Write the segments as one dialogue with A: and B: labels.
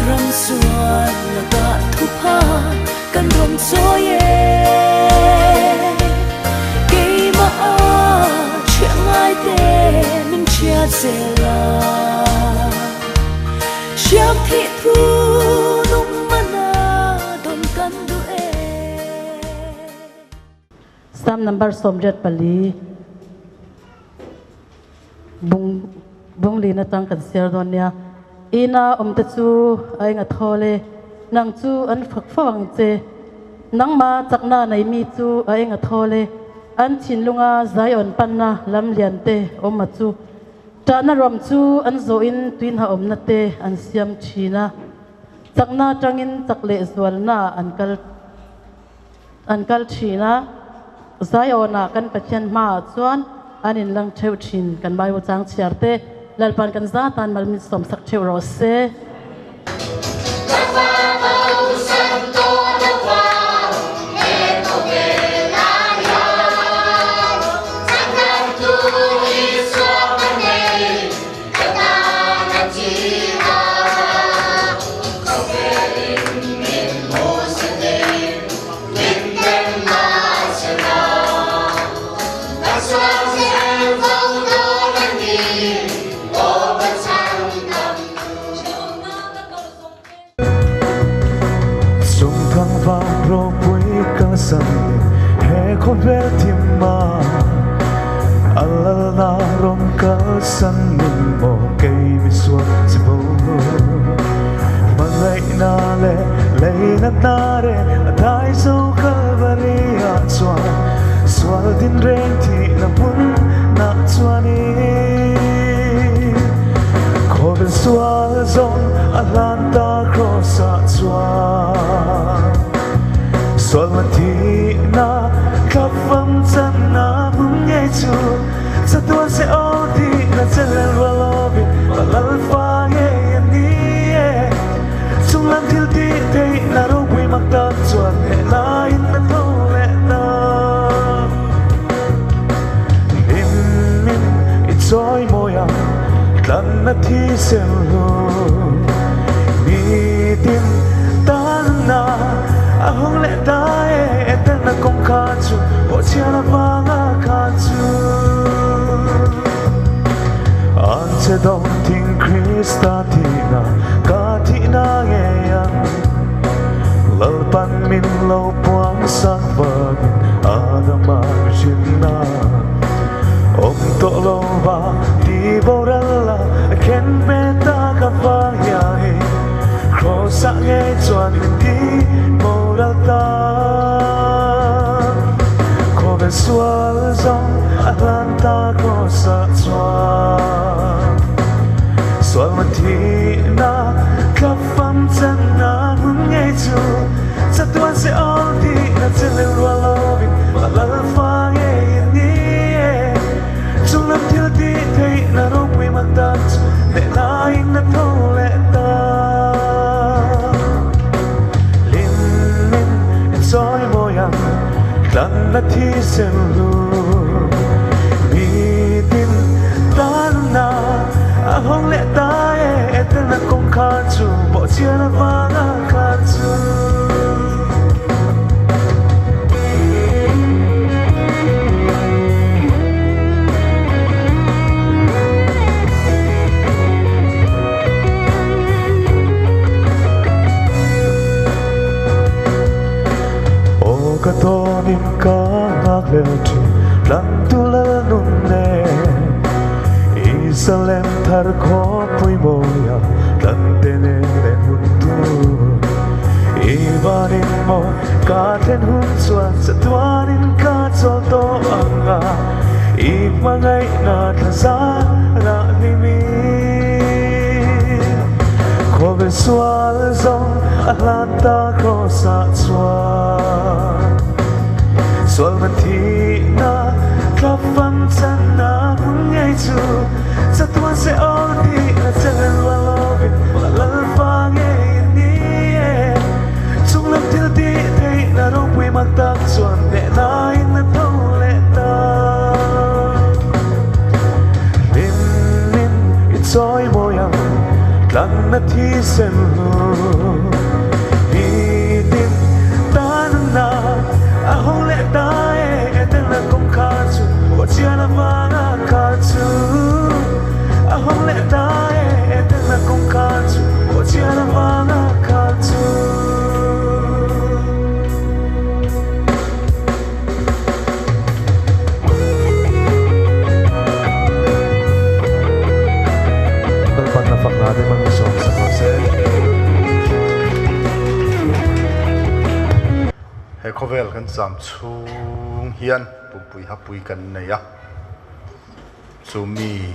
A: Ram sual lakah thupha kan rawn chawi e. Keimah a chhiah ngai te min chhiat zel a. Hriam thih thu nung mana dawn kan duh e.
B: Psalm number 84 bung bung lin atang kan siar dawn nia. Ina awmte chu a eng a thawl e, nang chu an fak fo ang che. Nangma chakna nei mi chu a eng a thawl e, an thinlunga Zion panna lam lian te awm a chu. Tahna ram chu an zawhin tuinha awmna te an siam thin a, chakna atangin chak leh zualna an kal. An kal thin a, Zion-ah kan Pathian hmaah chuan an inlang theuh thin. Kan Bible chang chhiar te, Lalpa'n kan za tan mal min sawmsak theuh rawh se.
C: Sumthang vang ropui kalsan he khawvel thim a a lalna rawn kalsan min maw kei misual chi bo hmangaihna leh leina hnare a dai zo Kalvari ah chuan sual din reng thihna hmun nah chuanin khawvel sual zawng a hlan ta Kraws ah chuan sual man thihna thlafam channa hmun ngei chu chatuan se aw thihna chelel rual lovin ka lalfa ngei a ni e. Chunglam thil tih theihna ropui mak tak chuan hneh laiin a tho leh ta. Hlimmin i chawi mawi ang tlanna thi sem hlu. Nitin tanna a hawng leh ta e, etelna kawngka chu pawhchhiar avanga kha chu. An che dawng thing Krista thihna ka thihna ngei ang Lalpan min lo puang sak vangin Adama mihrinna awm tawh lo va ti boral a khen ve tak avang hian Kraws ah ngei chuan min ti boral ta Khawvel sual zawng a hlan ta Kraws ah chuan Sual man thihna thlafam channa hmun ngei chu chatuan se aw tihna che leh rual lovin a lalfa ngei a ni e. Chunglam thil tih theihna ropui mak tak chu hnehnain a tho leh ta. Hlimmin i chawi mawi ang tlanna thi sem hlu. Mitin tanna a hawng leh ta e, etelna kawngkhar chu bawhchhiar avanga kha chu. Aw ka tawnin ka nghakhlel thin tlantu lal nun nen Isalem thar khawpui mawia tlante nen len hun tur I vanin maw ka thlen hun chuan chatuanin ka chawl tawh ang a I hmangaihna thla zarah hlimin Khawvel sual zawng a hlan ta Kraws ah chuan Sual man thihna thlafam channa hmun ngei chu chatuan se aw tihna channel rual lovin a lalfa ngei a ni e. Chunglam thil tih theihna ropui mak tak chuan hnehnain a tho leh ta. Hlimmin i chawi mawi ang tlanna thi sen hlu.
D: kan cham chhung hian pumpui hapui kan nei a, chumi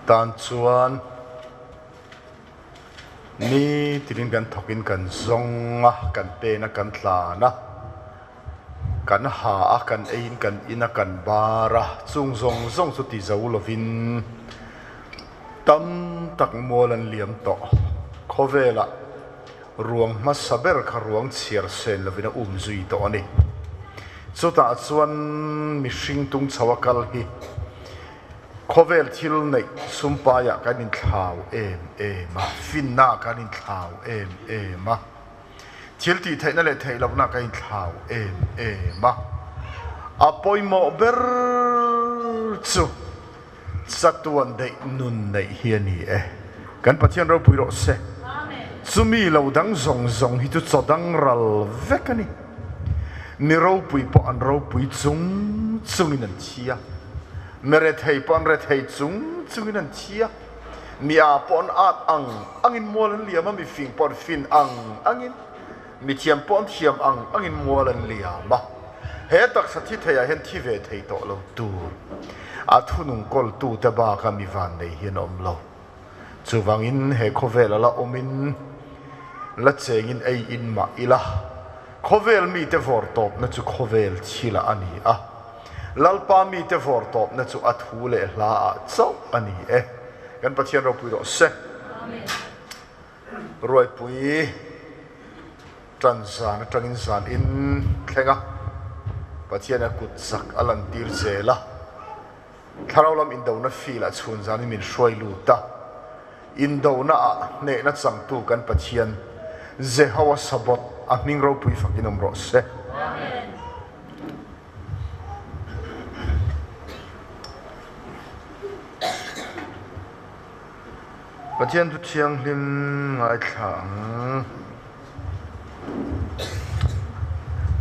D: tan chuan Ni tinin kan thawkin kan zawng a, kan pen a, kan tlan a, kan ha a, kan eiin kan in a, kan bar a, chung zawng zawng chu ti zo lovin tam tak mual an liam tawh. Khawvelah ruang hmasa ber kha ruang chhiar sen lovin a um zui tawh a ni. Chutah chuan mihring tung chho a kal hi Khawvel thil neih sumpaiah kan inthlau em em a, finnaah kan inthlau em em a, thil tih theihna leh theih lohna kan inthlau em em a. A pawimawh ber chu chatuan daih nun neih hi a ni e. Kan Pathian ropui rawh se. Chumi lo dang zawng zawng hi chu chaw dang ral vek a ni. Mi ropui pawh an ropui chung chungin an thi a, mi rethei pawh an rethei chung chungin an thi a, mi aa pawh an at ang angin mual an liam a, mi fing pawh an fin ang angin, mi thiam pawh an thiam ang angin mual an liam a. He taksa thi theiah hian thi ve thei tawh lo tur a thunung kawltute baka mi vannei hi an awm lo. Chuvangin he khawvel a la awmin la chengin ei in mah ila, khawvel mite vawr tawpna chu khawvel thilah a ni a, Lalpa mite vawr tawpna chu a thu leh hla ah chauh a ni e. Kan Pathian ropui rawh se. Ruaipui tan zan atangin zan in thleng a, Pathian a kut zak a lantir zel a. Thlarau lam indona field-ah chhun zanin min hruai lut a, indonaah hnehna changtu kan Pathian Jehowa Sabbath a hming ropui fakin awm rawh se. Pathian thu thianghlim ngaithla ang.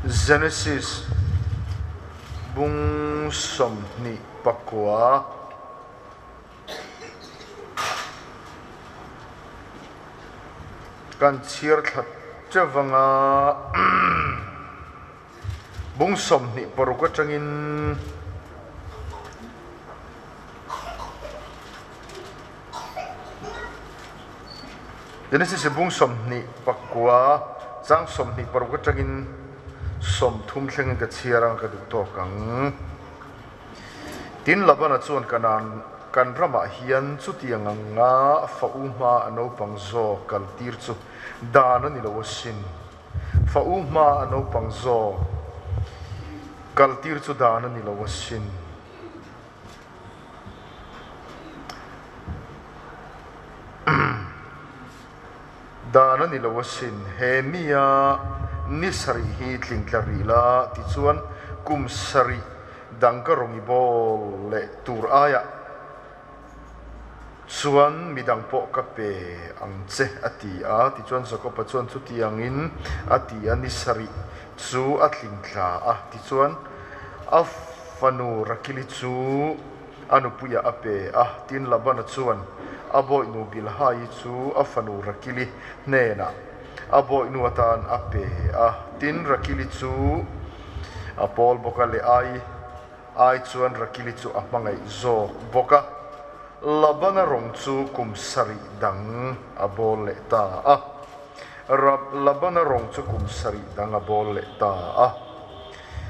D: Genesis bung 29 kan chhiar thla teuh vanga bung 26 atangin Genesis bung 29 chang 26 atangin 30 thlengin ka chhiar ang ka duh tawk ang. Tin Labana chuan Kanaan kan ramah hian chutiang anga fa u hma a naupang zawk kal tir chu dan a ni lo asin. Fa u hma a naupang zawk kal tir chu dan a ni lo asin. Dan a ni lo asin, he mia ni sarih hi tlingtla rih la tichuan kum sarih dang ka rawngi bawl leh tur aiah chuan midang pawh ka pe ang che a ti a. Tichuan Jakob-a chuan chutiangin a ti a, ni sarih chu a tlingtla a, tichuan a fanu Rakili chu a nupuiah a pe a. Tin, Labana chuan a bawihnu Bilhai chu a fanu Rakili hnenah a bawihnu atan a pe a. Tin, Rakili chu a pawl bawk a, Leai ai chuan Rakili chu a hmangaih zawk bawk a. Labana rawng chu kum sarih dang a bawl leh ta a. Labana rawng chu kum sarih dang a bawl leh ta a.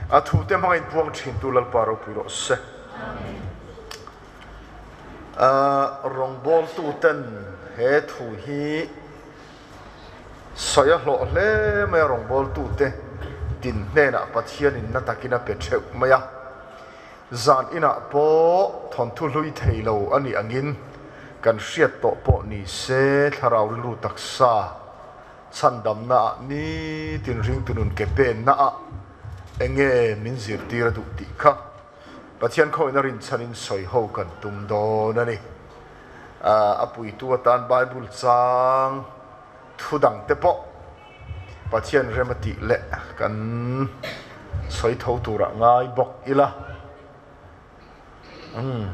D: A thute hmanga inpuang thintu Lalpa ropui rawh se. Rawngbawltuten he thu hi sawi a hlawh hle mai a, rawngbawltute tin hnenah Pathianin na takin a pe theuh mai a. Zan inah pawh thawnthu hlui thei lo a nih angin kan hriat tawh pawh ni se thlarau rilru taksa Chhandamna ah nitin ringtu nun ke penna ah enge min zirtir a duh tih kha Pathian khawina rinchhanin sawi ho kan tum dawn a ni. A puitu atan Bible chang thu dang te pawh Pathian rem a tih leh kan sawi tho turah ngai bawk ila. Umm.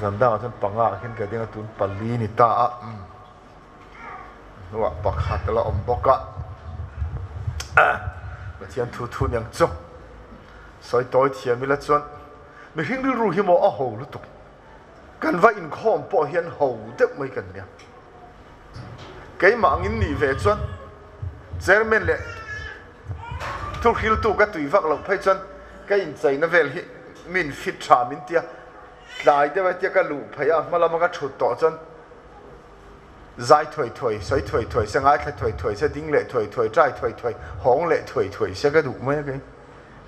D: Zan dangah chuan panga ah khian ka ding a tun pali ni ta a. Umm. Hnuah pakhat a la awm bawk a. Pathian thu thu niang chu sawi tawi thiam ila chuan mihring rilru hi maw a ho lutuk. Kan va inkhawm pawh hian ho deuh mai kan nia. Keimah angin nih ve chuan chairman leh thuhriltu ka tui vak loh phei chuan ka incheina vel hi min fit tha min tia tlai deuh hetia ka luh phei a hma lama ka thut tawh chuan zai thuai thuai, sawi thuai thuai se, ngaithla thuai thuai se, ding leh thuai thuai, trai thuai thuai, hawng leh thuai thuai se ka duh mai a kei.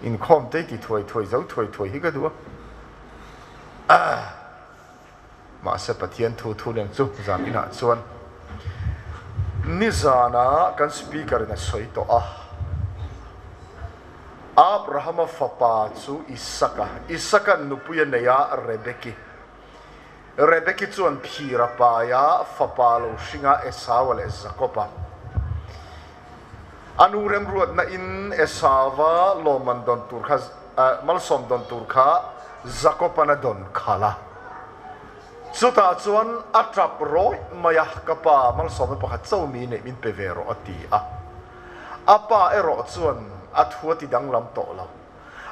D: Inkhawm te ti thuai thuai, zo thuai thuai hi ka duh a. Mahse Pathian thu thu leng chu zan inah chuan nizana kan speaker in a sawi tawh a. Abrahama fapa chu Isaka, Isaka'n nupui a nei a Rebeki. Rebeki chuan phir a pai a, fapa lo hring a Esaua leh Jakoba. A nu remruatna in Esauva lawmman dawn tur kha malsawm dawn tur kha Jakoban a dawn khalh a. Chutah chuan a tap rawih mai a, Ka pa, malsawmna pakhat cho mi neih min pe ve rawh a ti a. A pa erawh chuan a thu a ti danglam tawh lo.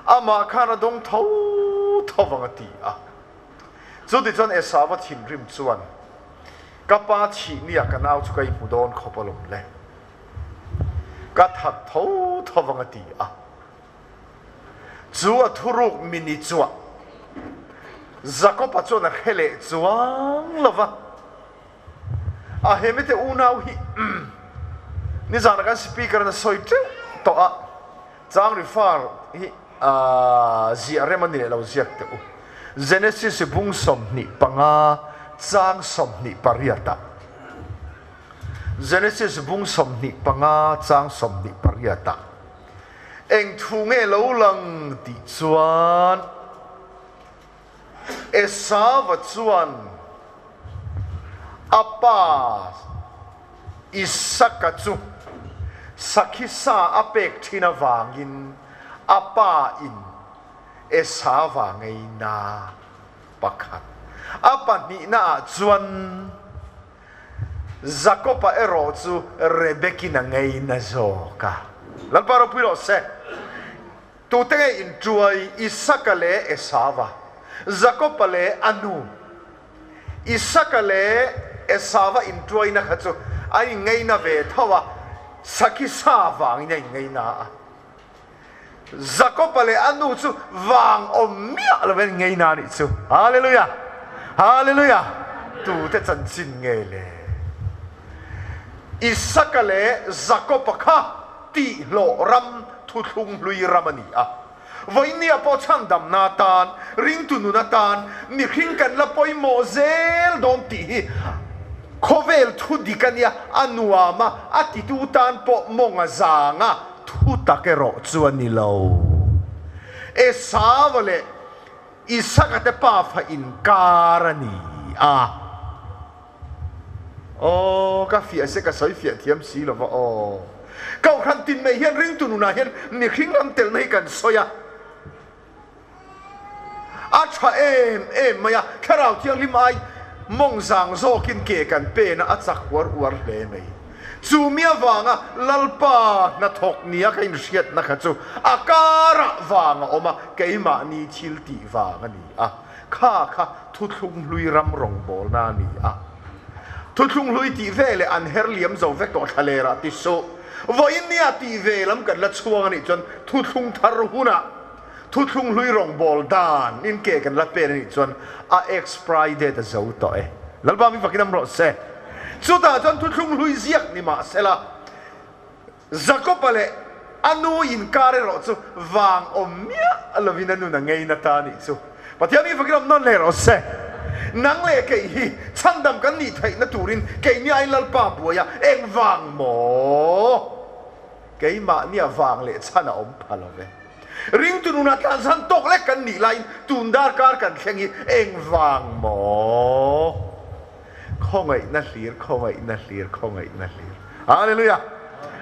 D: Amah khan a dawng tho tho vang a ti a. Chutichuan Esauva thinrim chuan, Ka pa thih nia ka nau chu ka i hmu dawn khawp alawm le. Ka that tho tho vang a ti a. Chu a thuruk mini chuah Jakob-a chuan a hre leh chuang lo va. A hemite unau hi nizan a kan speaker in a sawi teuh tawh a, chang refer hi ziah rem a ni leh lo ziak teh u. Genesis bung 25 chang 28 ah Genesis bung 25 chang 28 ah Eng thu nge lo lang tih chuan Esauva chuan a pa Isaka chu sakhi sa a pek thin avangin a pa in Esauva ngeina pakhat a pahnihna ah chuan Jakob-a erawh chu Rebekin a ngeina zawk a. Lalpa ropui rawh se. Tute nge intuai Isaka leh Esauva? Jakob-a leh a nu. Isaka leh Esauva intuaina kha chu a inngeina ve tho a, sakhi sa vangin a inngeina a. Jakob-a leh a nu chu vang awm miah lo in ngei na nih chu. Hallelujah! Hallelujah! Tute chanchin nge le? Isaka leh Jakob-a kha tihhlawh ram thuthlung hlui ram a ni a. Vawinia pawh chhandamna atan, ringtu nun atan mihring kan la pawimawh zel dawn tih hi khawvel thu dik a nia, a nuam a, a titu tan pawh mawng a zang a. Thu tak erawh chu a ni lo. Esau leh Isaka te pafa inkar a ni a. Aw, ka fiah se ka sawi fiah thiam si lo va aw. Kohhran tin mai hian ringtu nunah hian mihring lam telna hi kan sawi a. A tha em em mai a, Thlarau Thianghlim ai mawng zang zawkin ke kan pen a, a chak uar uar hle mai. Chu mi avanga Lalpa hnathawk nia ka inhriatna kha chu a karah vang a awm a, keimahni thil tih vang a ni a. Kha kha thuthlung hlui ram rawngbawlna a ni a. Thuthlung hlui tih ve leh an her liam zo vek tawh thlalerah ti suh. Vawiin nia tih ve lam kan la chhuang a nih chuan thuthlung thar hunah Thuthlung hlui rawngbâwl dan in ke kan la pen a nih chuan a expiry date a zo tawh e. Lalpa mi fakin am rawh se. Chutah chuan thuthlung hlui ziak ni mah sela, Jakob-a leh a nu inkar erawh chu vang awm miah lovin a nun a ngei na ta a nih chu. Pathian mi fakin awm nawn leh rawh se. Nang leh kei hi chhandam kan nih theihna turin keini aiin Lalpa buai a eng vang maw? Keimahnia vang leh chhan a awm pha lo ve. Ringtu nunah tlan zan tawk lek kan nih laiin tun darkar kan thleng hi engvang maw? Khawngaihna hlir, khawngaihna hlir, khawngaihna hlir. Hallelujah!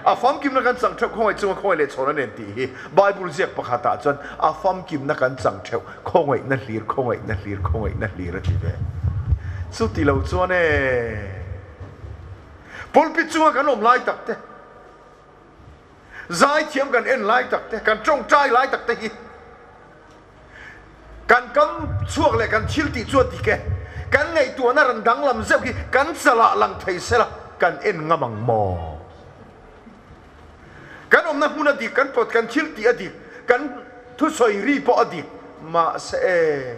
D: A famkimna kan chang theuh khawngaih chunga khawngaih leh chhawn a nen tih hi Bible ziak pakhatah chuan a famkimna kan chang theuh khawngaihna hlir, khawngaihna hlir, khawngaihna hlir a ti ve. Chuti lo chuan e pulpit chunga kan awm lai tak te. Zaithiam kan en lai tak te, kan tawngtai lai tak te hi kan kam chhuak leh kan thil tih chuan dik e. Kan ngaihtuahna ran danglam zeuh hi kan chalah lang thei sela kan en ngam ang maw? Kan awmna hmun a dik, kan pawt, kan thil tih a dik, kan thusawi ri pawh a dik. Mahse e,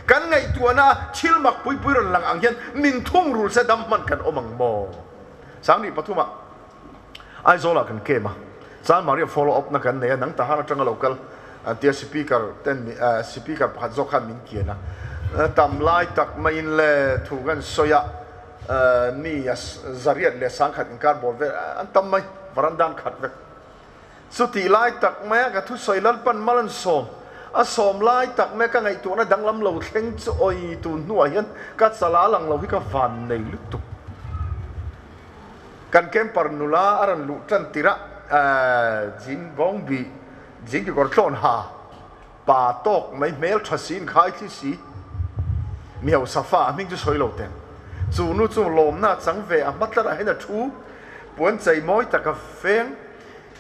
D: kan ngaihtuahna a thil mak pui pui rawn lang ang hian min thungrul se dam hman kan awm ang maw? Sangni pathumah Aizawlah kan kem a, Chan Maria follow up na kan nei a, nang Tahan atanga lo kal an tia speaker ten speaker pakhat zawk khan min kian a, tam lai tak maiin le thu kan sawi a, mi a zariat leh sangkhat inkar bawr vel an tam mai, varandan khat vek. Chutih lai tak maia ka thusawi Lalpan mal an sawm a sawm lai tak maia ka ngaihtuahna danglam lo thleng chu awi tun hnuah hian ka chala lang lo hi ka van nei lutuk. Kan camper nula a rawn luh tan tirh a jing bawng bih jing kekawr tlawn ha pa tawk mai hmel tha si inkhai thli si mi hausa fa a hming chu sawi lo teng. Chu nu chu lawmna a chang ve a hma tlarah hian a thu puan chei mawi tak a veng.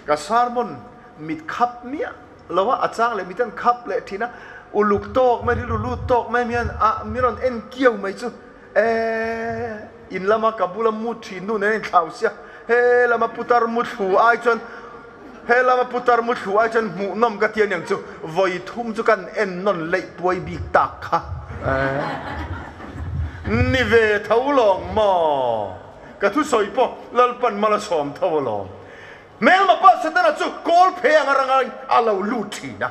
D: Ka sermon mit khap miah lo a, a chang leh mit an khap leh thin a, uluk tawk mai rilru lut tawk mai hian a mi rawn en kiau mai chu eh in lama ka bula mu thin nu nen a inthlau sia, he lama putar mu thlu ai chuan he lama putar mu thlu ai chuan hmuhnawm ka ti aniang chu vawi thum chu kan en nawn leih puai bik tak kha eh ni ve tho lawng maw ka thusawi pawh Lalpan mal a sawm tho alawm. Hmelma pa Setana chu kawl phe anga rangain a lo lut thin a.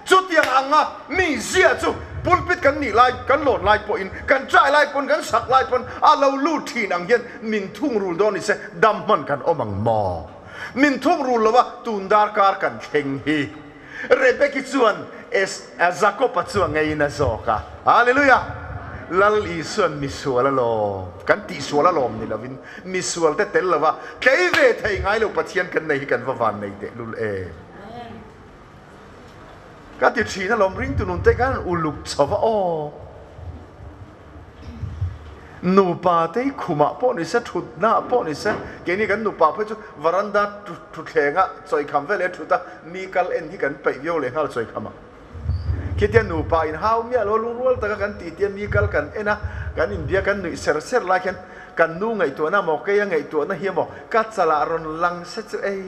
D: Chutiang anga mi zia chu pulpit kan nih lai, kan lawn lai pawhin, kan trai lai pawn, kan sak lai pawn a lo lut thin ang hian min thungrul dawn ni se dam hman kan awm ang maw? Min thungrul lo a tun darkar kan thleng hi. Rebeki chuan Es Jakob-a chu a ngeiin a zawk a. Hallelujah! Lal Isuan misual a lawm, kan tihsual a lawm ni lovin misualte tel lova tlei ve thei ngai lo Pathian kan nei hi kan va van nei tehlul em! Ka ti thin alawm, ringtu nunte khan uluk chho va aw. Nupa te hi khumah pawh ni se, thutnaah pawh ni se, keini kan nupa phei chu varanda thutthlengah chawikham vel leh thut a, mi kal en hi kan peih viau leh nghal chawikhamah. Khitia nupa inhau miah lo lungrual taka kan tih tia mi kal kan en a, kan inbia kan nuih ser ser lai khian kan nu ngaihtuahna maw, keia ngaihtuahna hi emaw ka chalah rawn lang se chu ei.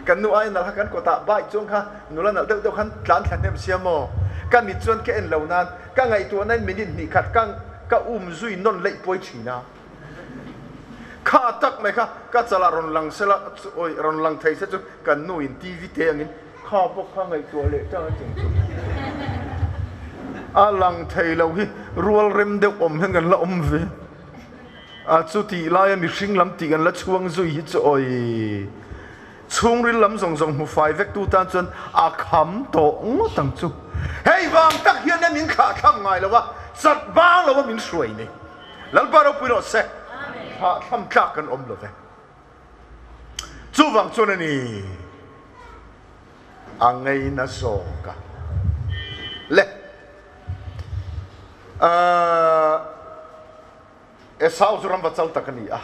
D: Kan nu ai nalh kha kan kawtah bike chuang kha nula nalh deuh deuh khan tlan thla hnem sia maw? Ka mit chuan ka en lo nan ka ngaihtuahna in minute hnih khat ka ka um zui nawn leih puai thin a. Kha tak mai kha ka chalah rawn lang sela chu awi rawn lang thei se chu kan nu in TV te angin kha bawk kha ngaihtuah leh tang a cheng chu a lang thei lo hi rual rem deuh awm hian kan la awm ve. A chutih laia mihring lam tih kan la chhuang zui hi chu awi chhungril lam zawng zawng hmu fai vek tu tan chuan a kham tawh ngawt ang chu. Hei vang tak hian e min thlah thlam ngai lo a, chat bang lo a min hruai ni. Lalpa ropui rawh se. Thlah thlam tlak kan awm lo ve. Chuvang chuan a ni a ngaina zawk a le. Ahh. Esau chu ramva chal tak a ni a,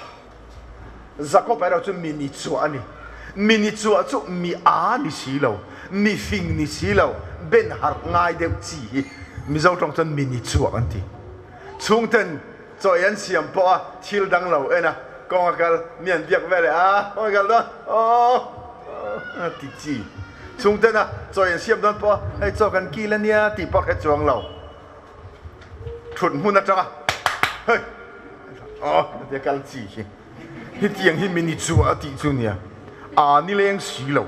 D: Jakob erawh chu mi ni chuah a ni. Mi ni chuah chu mi a ni si lo, mi fing ni si lo, ben harh ngai deuh chi hi Mizo tawng chuan mi ni chuah an ti. Chhungten chaw ei an siam pawh a thil dang lo en a, kawng a kal, mi an biak vel e a, kawng a kal dawn, aww a ti chi. Chhungten a chaw ei an siam dawn pawh a, hei chaw kan kil a nia tih pawh hre chuang lo. Thut hmun atanga hei aw tia kal chi hi hetiang hi mini chu a tih chu nia a ni leng si lo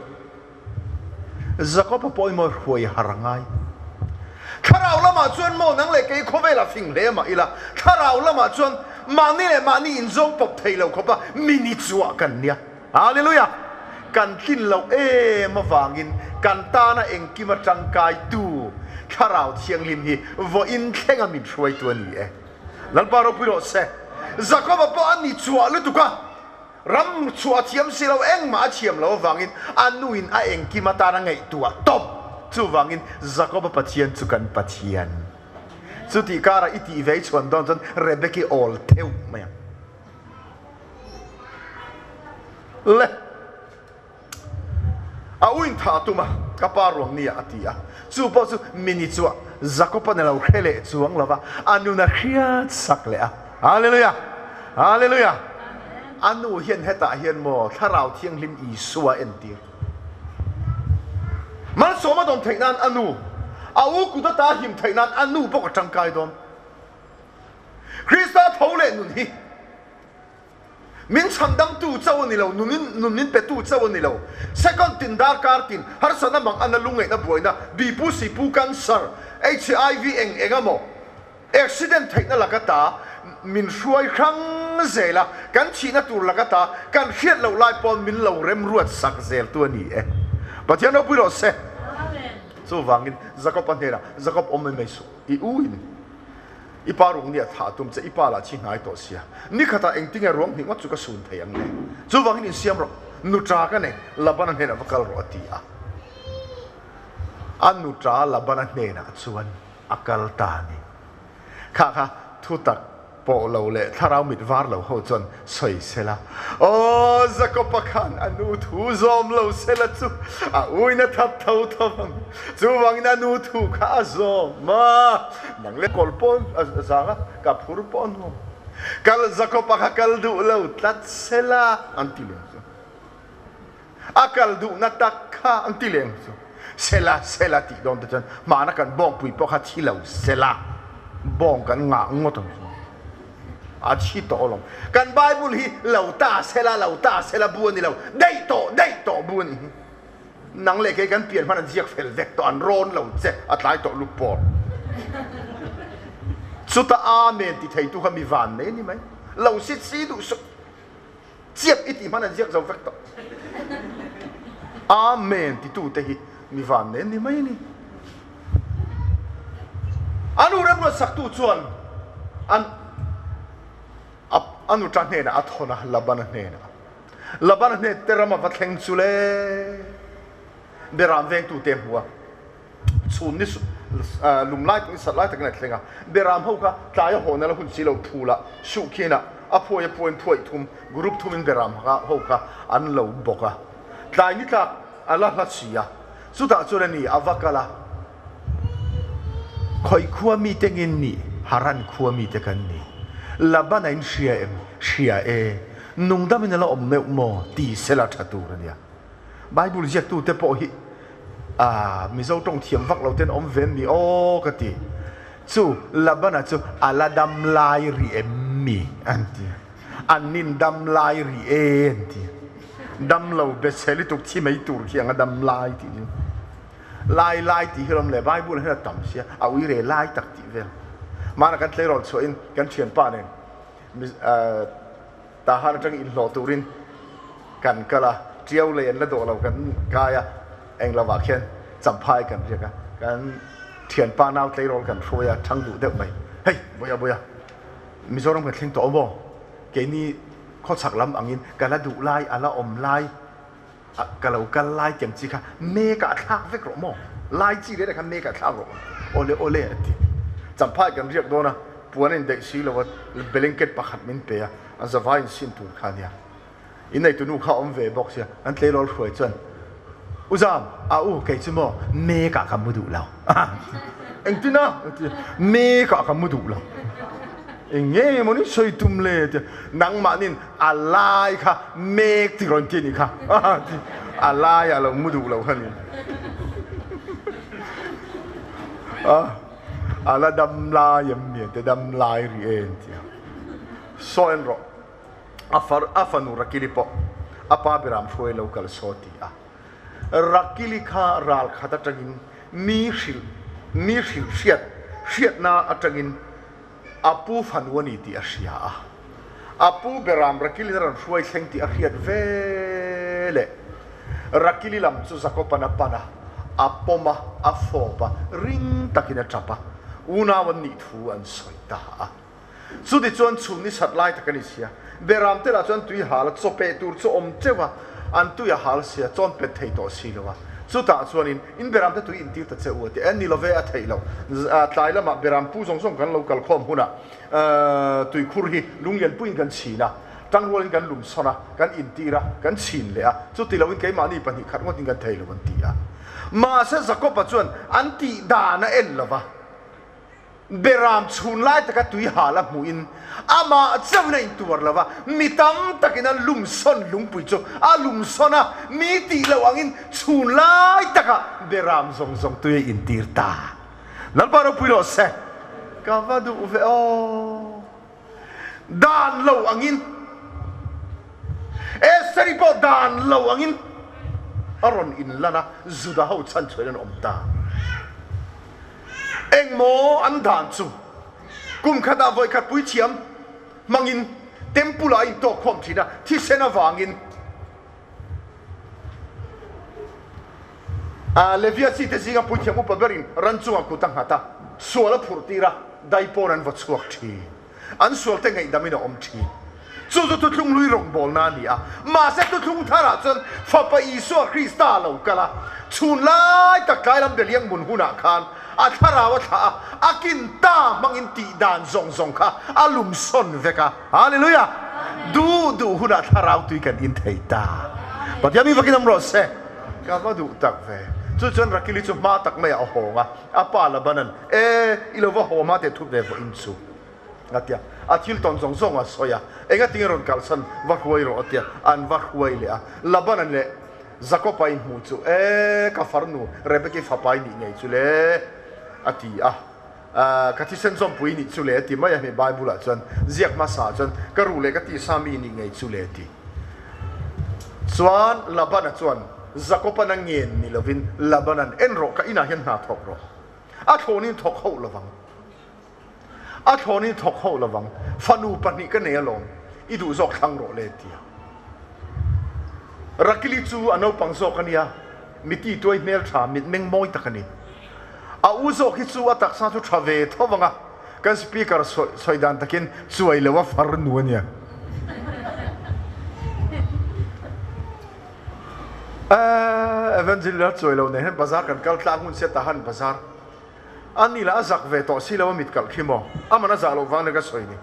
D: Jakob-a pawh emaw hruai har a ngai thlarau lamah chuan maw nang leh kei khawvelah fing hle mah ila thlarau lamah chuan mahni leh mahni inzawng pawp thei lo khawpa mini chuah kan nia Hallelujah kan tlin loh em avangin kan tana engkima tangkaitu Thlarau Thianghlim hi vawiin thlenga min hruaitu a ni e. Lalpa ropui rawh se. Jakoba pawh a ni chhuah lutuk a, ram chhuah a thiam si lo, engmah a thiam lo avangin a nuin a engkim atana ngaihtuah tawp. Chuvangin Jakoba Pathian chu kan Pathian. Chutih karah i tih ve i chhuan dawn chuan Rebeki awl theuh mai ang. Le. A u in thah a tum a, ka pa ruang nia a ti a. Chu pawh chu mini chuah Jakob-a ni lo hre leh chuang lo va, a nun a hriat sak leh a. Hallelujah! Hallelujah! A nu hian hetah hian maw Thlarau Thianghlim Isua a entir. Malsawm a dawm theih nan a nu, a u kut ata him theih nan a nu bawk a tangkai dawn. Krista tho leh nun hi Min chhandamtu chauh a ni lo, nunin nun min petu chauh a ni lo. Second tin darkar tin, harsatna mang ana lungngaihna buaina, bipu sipu cancer, HIV eng eng emaw, accident theihna laka ta min hruai hrang zel a, kan thihna tur laka ta kan hriat loh lai pawn min lo remruat sak zel tu a ni e. Pathian ropui rawh se. Chuvangin Jakob-a hnenah, Jakob awm mai mai suh, i u in. I pa ruang nia thah a tum che, i pa lah chi hnai tawh sia. Ni khatah engtinge ruang hnih ngawt chu ka sun thei ang le? Chuvangin insiam rawh, nuṭa ka nei, Labana hnenah va kal rawh a ti a. A nuṭa Labana hnenah chuan a kal ta a ni. Kha kha thutak pawh lo leh thlarau mit var lo ho chuan sawi sela, Aw, Jakob-a khan a nu thu zawm lo sela chu a uina that tho tho ang. Chuvangin a nu thu kha a zawm a, nang leh kawl pawh a zang a, ka phur pawh a nuam. Kal Jakob-a kha kal duh lo tlat sela an ti leng chu. A kal duhna tak kha an ti leng chu. Sela, sela tih dawn te chuan hmana kan bawngpui pawh kha thi lo sela, bawng kan ngah ngawt ang chu. A thi tawh alawm. Kan Bible hi lo ta sela, lo ta sela bu a ni lo, daih tawh, daih tawh bu a ni hi. Nang leh kei kan pian hman an ziak fel vek tawh, an rawn lo che, a tlai tawh lu pawr. Chuta Amen ti theitu kha mi van nei a ni mai. Lo sit si duh suh. Chiap i tih hman an ziak zo vek tawh. Amen titute hi mi van nen ni mai a ni. A nu remruat saktu chuan an a nuṭa hnenah a thawn a, Labana hnenah. Labana hnen te ram a va thleng chu le Beram vengtute a hmu a. Chhun ni lum lai takin sat lai takin a thleng a, Beram ho kha tlaia hawhna la hun si lo phula suh khinah a phuai a phuain phuaih thum group thumin Beram ho kha an lo bawk a, tlai ni tlak a la hla si a, chutah chuan a ni a va kal a, Khawi khua mite ngin nih Haran khua mite kan ni, Laban a in hria em? Hria e, nungdamin a la awm meuh maw? ti sela tha tur a nia. Bible ziaktute pawh hi ah Mizo tawng thiam vak lo ten awm ve mi aw ka ti. Chu Labana chu a la dam lai rih em mi an ti. An nin dam lai rih e an ti. Dam lo be chhe lutuk thi mai tur khi ang a dam lai tih chu. Lai lai tih hi lawm le Bible hian a tam sia a ui re lai tak tih vel. Mahna kan tleirawl chhuahin kan thianpa nen Tahan atang inhlawh turin kan kal a, Tiau lei an la dawh lo kan kai a, eng lovah khian Champhai kan riak a, kan thianpa nau tleirawl kan hruai a, thang duh deuh mai. Hei, Boia Boia, Mizoram kan thleng tawh aw maw? Keini khawchhak lam angin ka la duh lai, a la awm lai, ka lo kal lai tiang chi kha mekah thlak vek rawh maw? Lai chi reng reng kha mekah thlak rawh. Awle awle a ti. Champhai kan riak dawn a, puan a indaih si lo a, blanket pakhat min pe a, a zavai in sin tur kha a nia. Inneitu nu kha a awm ve bawk sia, an tleirawl hruai chuan, U Zam, a u kei chu maw mekah ka mu duh lo. Engtin a? A ti a, mekah ka mu duh lo. Eng nge maw ni sawi tum le? A ti a, nangmahnin A lai kha mek ti rawn ti a nih kha a lai ah lo mu duh lo kha ni a la dam lai em mi te dam lai ri e an ti a saw en rawh a far a fanu Rakili pawh a pa Biram hruai lo kal saw ti a Rakili kha ral khat atangin mi hrilh mi hrilh hriat hriatna atangin A pu fanu a ni tih a hria a, a pu Beram Rakilin a rawn hruai thleng tih a hriat ve leh. Rakili lam chu Jakoban a pan a, a pawm a, a fawp a, ring takin a tap a, unau an nih thu an sawi ta a. Chutichuan chhun ni sat lai tak a ni sia, Beram te lah chuan tui hal a, chawpeh tur chu awm teuh a, an tui a hal sia, chawn pet thei tawh si lo a. Chutah chuanin In beram te tui intir ta che u a ti. En ni lo ve a theih loh. Tlai lamah beram pu zawng zawng kan lo kal khawm hunah tuikhur hi lunglian puiin kan chhin a. Tangrualin kan lum sawn a, kan intir a, kan chhin leh a, chuti loin keimahni pahnih khat ngawtin kan thei lo an ti a. Mahse Jakob-a chuan an tih dan a en lo va, Beram chhun lai taka tui hal a hmuhin amah chauhin a intuar lo va, mi tam takin a lum sawn lungpui chu a lum sawn a, mi tih loh angin chhun lai takah beram zawng zawng tui a intir ta. Lalpa ropui rawh se, ka va duh ve aw. Dan lo angin Esther-i pawh dan lo angin a rawn inlan a, Juda ho chhan chhuahin an awm ta. Engmaw an dan chu kum khatah vawi khat puithiam hmangin temple ah a intawk khawm thin a, thisen avangin Levia chi te zinga puithiam upa berin ran chungah kut a nghat a, sual a phurh tir a, dai pawn an va chhuak thin. An sual te ngaihdamin a awm thin. Chu chu thuthlung hlui rawngbawlna a ni a. Mahse thuthlung tharah chuan Fapa Isua Krista a lo kal a, chhun lai tak tlai lam beliang hmun hunah khan a thlarau a thlah a, a kin ta hmangin tih dan zawng zawng kha a lum sawn vek a. Hallelujah! Duh duh hunah thlarau tui kan in thei ta. Pathian mi vakin awm rawh se. Ka va duh tak ve. Chu chuan Rakili chu hma tak maiah a hawng a, a pa Labana'n, E, i lo va haw hma teh thut ve vawiin chu. A ti a. A thil tawn zawng zawng a sawi a. Engatinge rawn kalsan va hruai rawh a ti a. An va hruai leh a. Labana'n leh Jakob-a inhmuh chu, E, ka farnu Rebeki fapa i nih ngei chu le, a ti a. Ka thisen zawmpui nih chu le ti mai a, hemi Bible ah chuan ziak hmasa ah chuan ka ruh leh ka tisa mi nih ngei chu le ti. Chuan Labana chuan Jakoban a ngen ni lovin Labanan en rawh ka inah hian hna thawk rawh. A thlawnin thawk hauh lovang. A thlawnin thawk hauh lovang. Fanu pahnih ka nei alawm, i duh zawk thlang rawh le ti a. Rakili chu a naupang zawk a nia, miti tuai hmeltha mitmeng mawi tak a ni. A u zawk hi chu a taksa chu tha ve tho vang a, kan speaker sawi dan takin chuai lo a far nu a nia. Evangelist a chuai lo nen hian bazar kan kal tlang hun sia Tahan bazar. A ni lah a zak ve tawh si lo a mit kalh khi maw? Aman a zah loh vang nia ka sawi ni.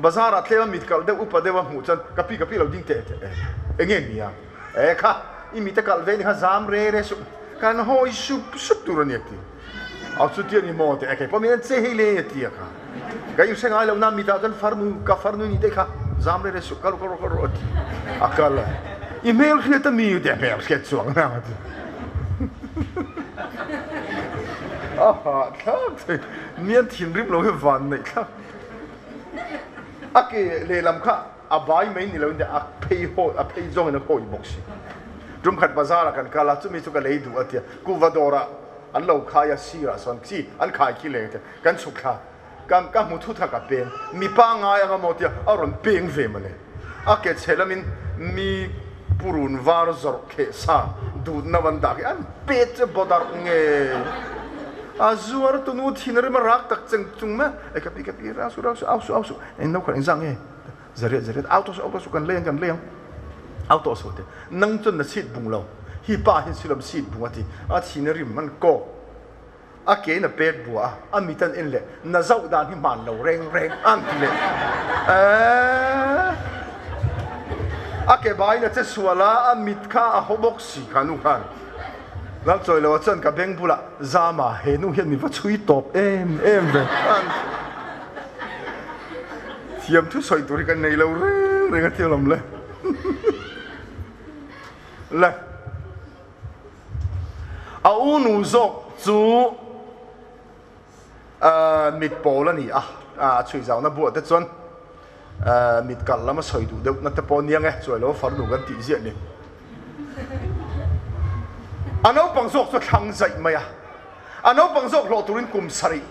D: Bazar ah tlem a mit kalh deuh upa deuh a hmuh chuan ka pi ka pi lo ding teh teh e. Enge nia? E kha, i mite kalh ve ni kha zam re re suh. Kan hawi sup sup tur a ni a ti. Au chuti a ni maw teh e kei pawh min en che hei le a ti a kha. Ka inhre ngai lo na mitah chuan farnu ka farnu ni te kha zam re re suh kal rawh kal rawh a ti. A kal a, i hmel hriat a mi teh hmel hriat chuang na a ti. A hahthlak thei, mi an thinrim lo hi van neih thlak. A ke lehlam kha a bai mai ni loin a phei hawi a phei zawngin a hawi bawk si. Tum khat bazar ah kan kal a, chumi chu ka lei duh a tia, kuhva dawrah an lo khai a, sirah sawn chi an khai khi leng a tia, kan chhuk thla, ka ka hmu thut kha ka peng, mi pangngai anga maw tia a rawn peng ve mawle. A ke chhe lamin mi purun var zawrh kheh sa dutna van dah khi an pet che bawdarh nge a zuar tunu thin a rim a rak tak cheng chung mai a, e ka pi ka pi rang suh rang suh au suh au suh eng no khat engzah nge zariat zariat au tawh suh au tawh suh kan lei ang kan lei ang au tawh suh te nang chuan na chhit bung lo hi pa hian silam chhit bung a ti a thin a rim an kawk A ke in a pek bua a, a mit an en leh, na zauh dan hi hman lo reng reng an ti leh. Eeh. A ke baiin a che sual a, a mit kha a haw bawk si kha nu khan. Lalchawi lo a chuan ka beng bulah, Zama, he nu hian min va chhui tawp em em ve an ti. Thiam thu sawi tur hi ka nei lo reng reng a ti alawm le. Le. A u nu zawk chu mit pawl a ni a, a chhui zauna buah te chuan mit kalh lam a sawi duh deuh na te pawh nia nge, chuai lo farnu kan tih ziah ni. A naupang zawk chu a thlang zaih mai a, a naupang zawk hlawh turin kum sarih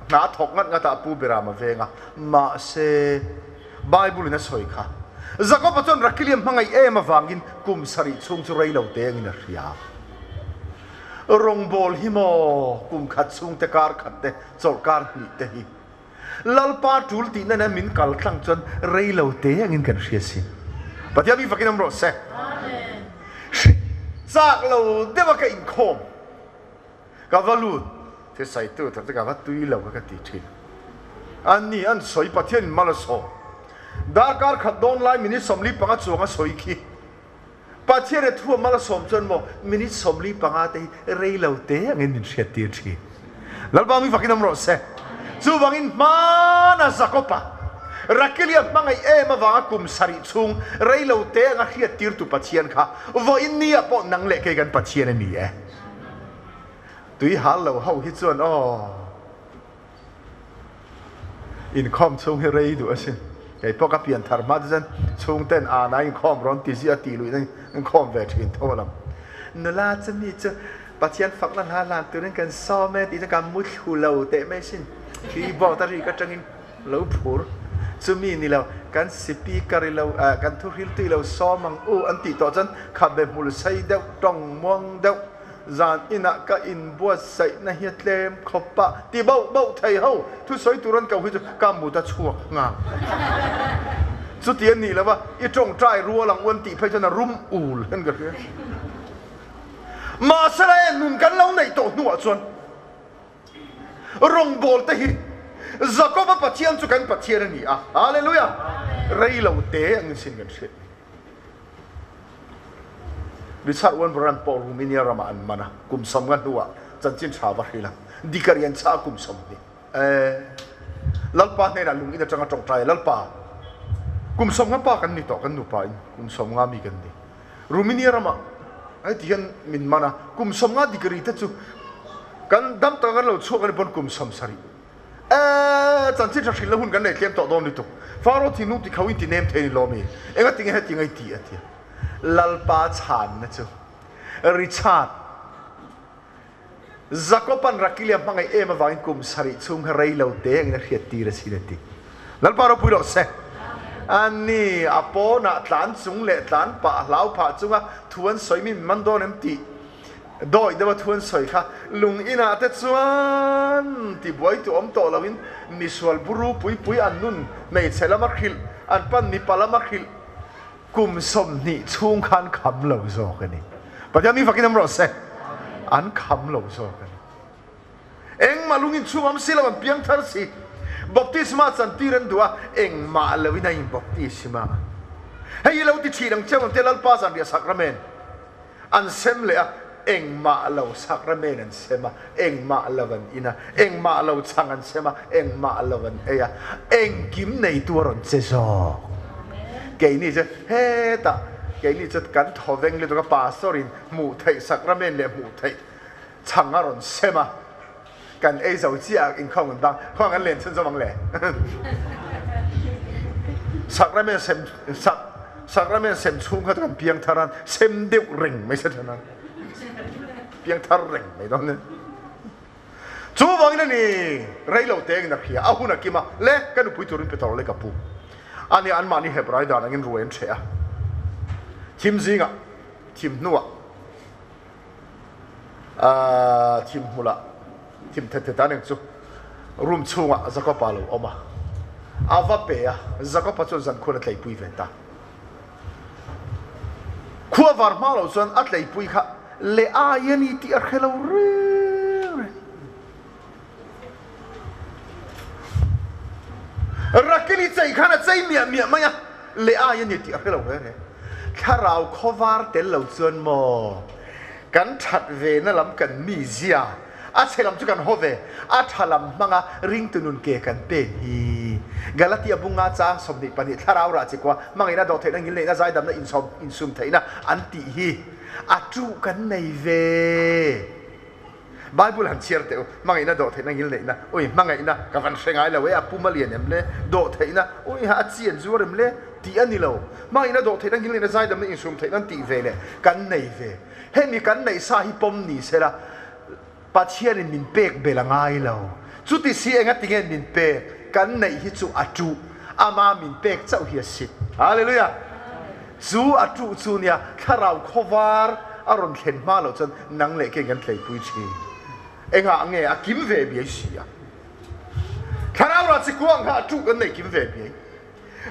D: hna a thawk ngat ngat a, a pu Berama veng a, mahse Bible in a sawi kha. Jakob-a chuan Rakili a hmangaih em avangin kum sarih chhung chu rei lo te angin a hria. Rawngbâwl hi maw kum khat chhung te, kar khat te, chawlhkar hnih te hi Lalpa ṭul tihna nen min kal tlang chuan rei lo te angin kan hria si. Pathian mi fakin awm rawh se. Chak lo deuha ka inkhawm. Ka va lut, thil saitu thar te ka va tui lo kha ka ti thin. An ni an sawi Pathian in mal a sawm. Darkar khat dawn lai minute 45 chuang a sawi khi. Pathian e thu a mal a sawm chuan maw minute 45 te hi rei lo te angin min hriat tir thin. Lalpa mi fakin awm rawh se. Chuvangin hmana Jakob-a Rakelia hmangaih em avanga kum sarih chhung rei lo te anga hriat tir tu Pathian kha vawiin ni ah pawh nang leh kei kan Pathian a ni e. Tui hal lo ho hi chuan aw. Inkhawm chhung hi rei duh asin. Kei pawh ka pian thar hma te chuan chhungten ana inkhawm rawn ti ziah tih luihna inkhawm ve thin tho alawm. Nula chu mi chu Pathian fakna hla hlan turin kan sawm e tih chuan ka mu thlu lo teh mai asin. Keyboard a rik atangin lo phur. Chumi ni lo kan speaker i lo kan thuhriltu i lo sawm ang u an tih tawh chuan khabe hmul sei deuh tawng muang deuh Zan inah ka inbuatsaihna hi a tlem khawp a, ti bauh bauh thei ho, thusawi tur an ko hi chu ka mut a chhuak nghal. Chuti a nih lova, i tawngtai rual ang u an tih phei chuan a rum ul hian ka hria. Mahse la e, nun kan lo neih tawh hnuah chuan Rawngbawl te hi Jakoba Pathian chu kan Pathian a ni a, Hallelujah! Rei lo te angin sin kan hriat ni. Richard Wurmbrand pawh Romania ramah an man a, kum 50 hnuah chanchin tha va hril a, dikarian chah kum 20. Eh, Lalpa hnenah lung in atanga tawngtai a, Lalpa, kum 50 pa kan ni tawh, kan nupa in kum 50 mi kan ni. Romania ramah heti hian min man a, kum 50 dikari te chu kan dam taka kan lo chhuak a ni pawn kum 70. Eh, chanchin tha hrilh na hun kan nei tlem tawh dawn lutuk. Faro thinlung ti kho in ti nem thei ni lawm i, enga tinge heti ngai ti a tia. Lalpa chhanna chu Richard Jakoban Rakilia hmangaih em avangin kum sarih chhung kha rei lo te angin a hriat tir asin a ti. Lalpa ropui rawh se. Ani a pawnah tlan chung leh tlan pah hlau phah chunga thu an sawi min man dawn em tih Dawi deuha thu an sawi kha lung inah te chuan tibuai tu awm tawh loin misual buru pui pui an nun hmeichhe lama hrilh an pan mipa lama hrilh kum 20 chhung khan kham lo zawk a ni. Pathian mi fakin awm rawh se. An kham lo zawk a ni. Engmah lung inchhung awm si lo an piang thar si. Baptisma chantir an duh a, engmah loin a in baptisma. Hei hi lo ti thin ang cheu ang te Lalpa zanriah sakramen. An sem leh a, engmah lo sakramen an sem a, engmah lo an in a, engmah lo chhang an sem a, engmah lo an ei a, engkim neitu a rawn che zawk. Keini chu hetah, keini chu kan thaw veng lutuk a, pastor in hmuh theih sakramen leh hmuh theih chhang a rawn sem a, kan ei zo chiah a, inkhawm kan bang, khaw kan len chhun zawm ang le. Sakramen sem sak sakramen sem chhung kha kan piang thar an sem deuh reng mai se than an piang thar reng mai dawn ne. Chu vangin ani rei lo te ngin a hria a hun a kima le ka nupui turin pe tawh le ka pu ani an mahni Hebrai dan angin ruai an hreh a thim zingah thim hnuah Thim hmulah thim thet thet a ning chu room chhungah Jakob-a a lo awm a, a va pe a, Jakob-a chuan zankhun a tleipui ve ta. Khua var hma lo chuan a tleipui kha leh ai a ni tih a hre lo reng reng. Rakili chei khan a chei miah miah mai a, leh ai a ni tih a hre lo reng reng. Thlarau khawvar tel lo chuan maw kan that ve na lam kan mi zia, a chhe lam chu kan haw ve, a tha lam hmanga ringtu nun ke kan pen hi. Galatia bunga chang 24 thlarau rah chi kua hmangaihna dawh theihna ngilneihna zaidamna insawm insum theihna an tih hi a tuh kan nei ve. Bible han chhiar teh u, hmangaihna dawh theihna ngil neihna, ui hmangaihna ka van hre ngai lo e, a pum a lian em le, dawh theihna, ui ha a chi an zuar em le, tih a ni lo. Hmangaihna dawh theihna ngil neihna zaidamna insum theihna an tih ve leh kan nei ve. Hemi kan neih sa hi pawm ni se la, Pathianin min pek bel a ngai lo. Chuti si enga tinge min pek, kan neih hi chu a tuh, ama min pek chauh hi a sit. Hallelujah! Chu a tuh chu nia, thlarau khawvar a rawn thlen hma loh chuan nang leh keng kan tleipui thin. Engah nge a kim ve biai si a? Thlarau rah chi kuang kha a tuh kan nei kim ve biai.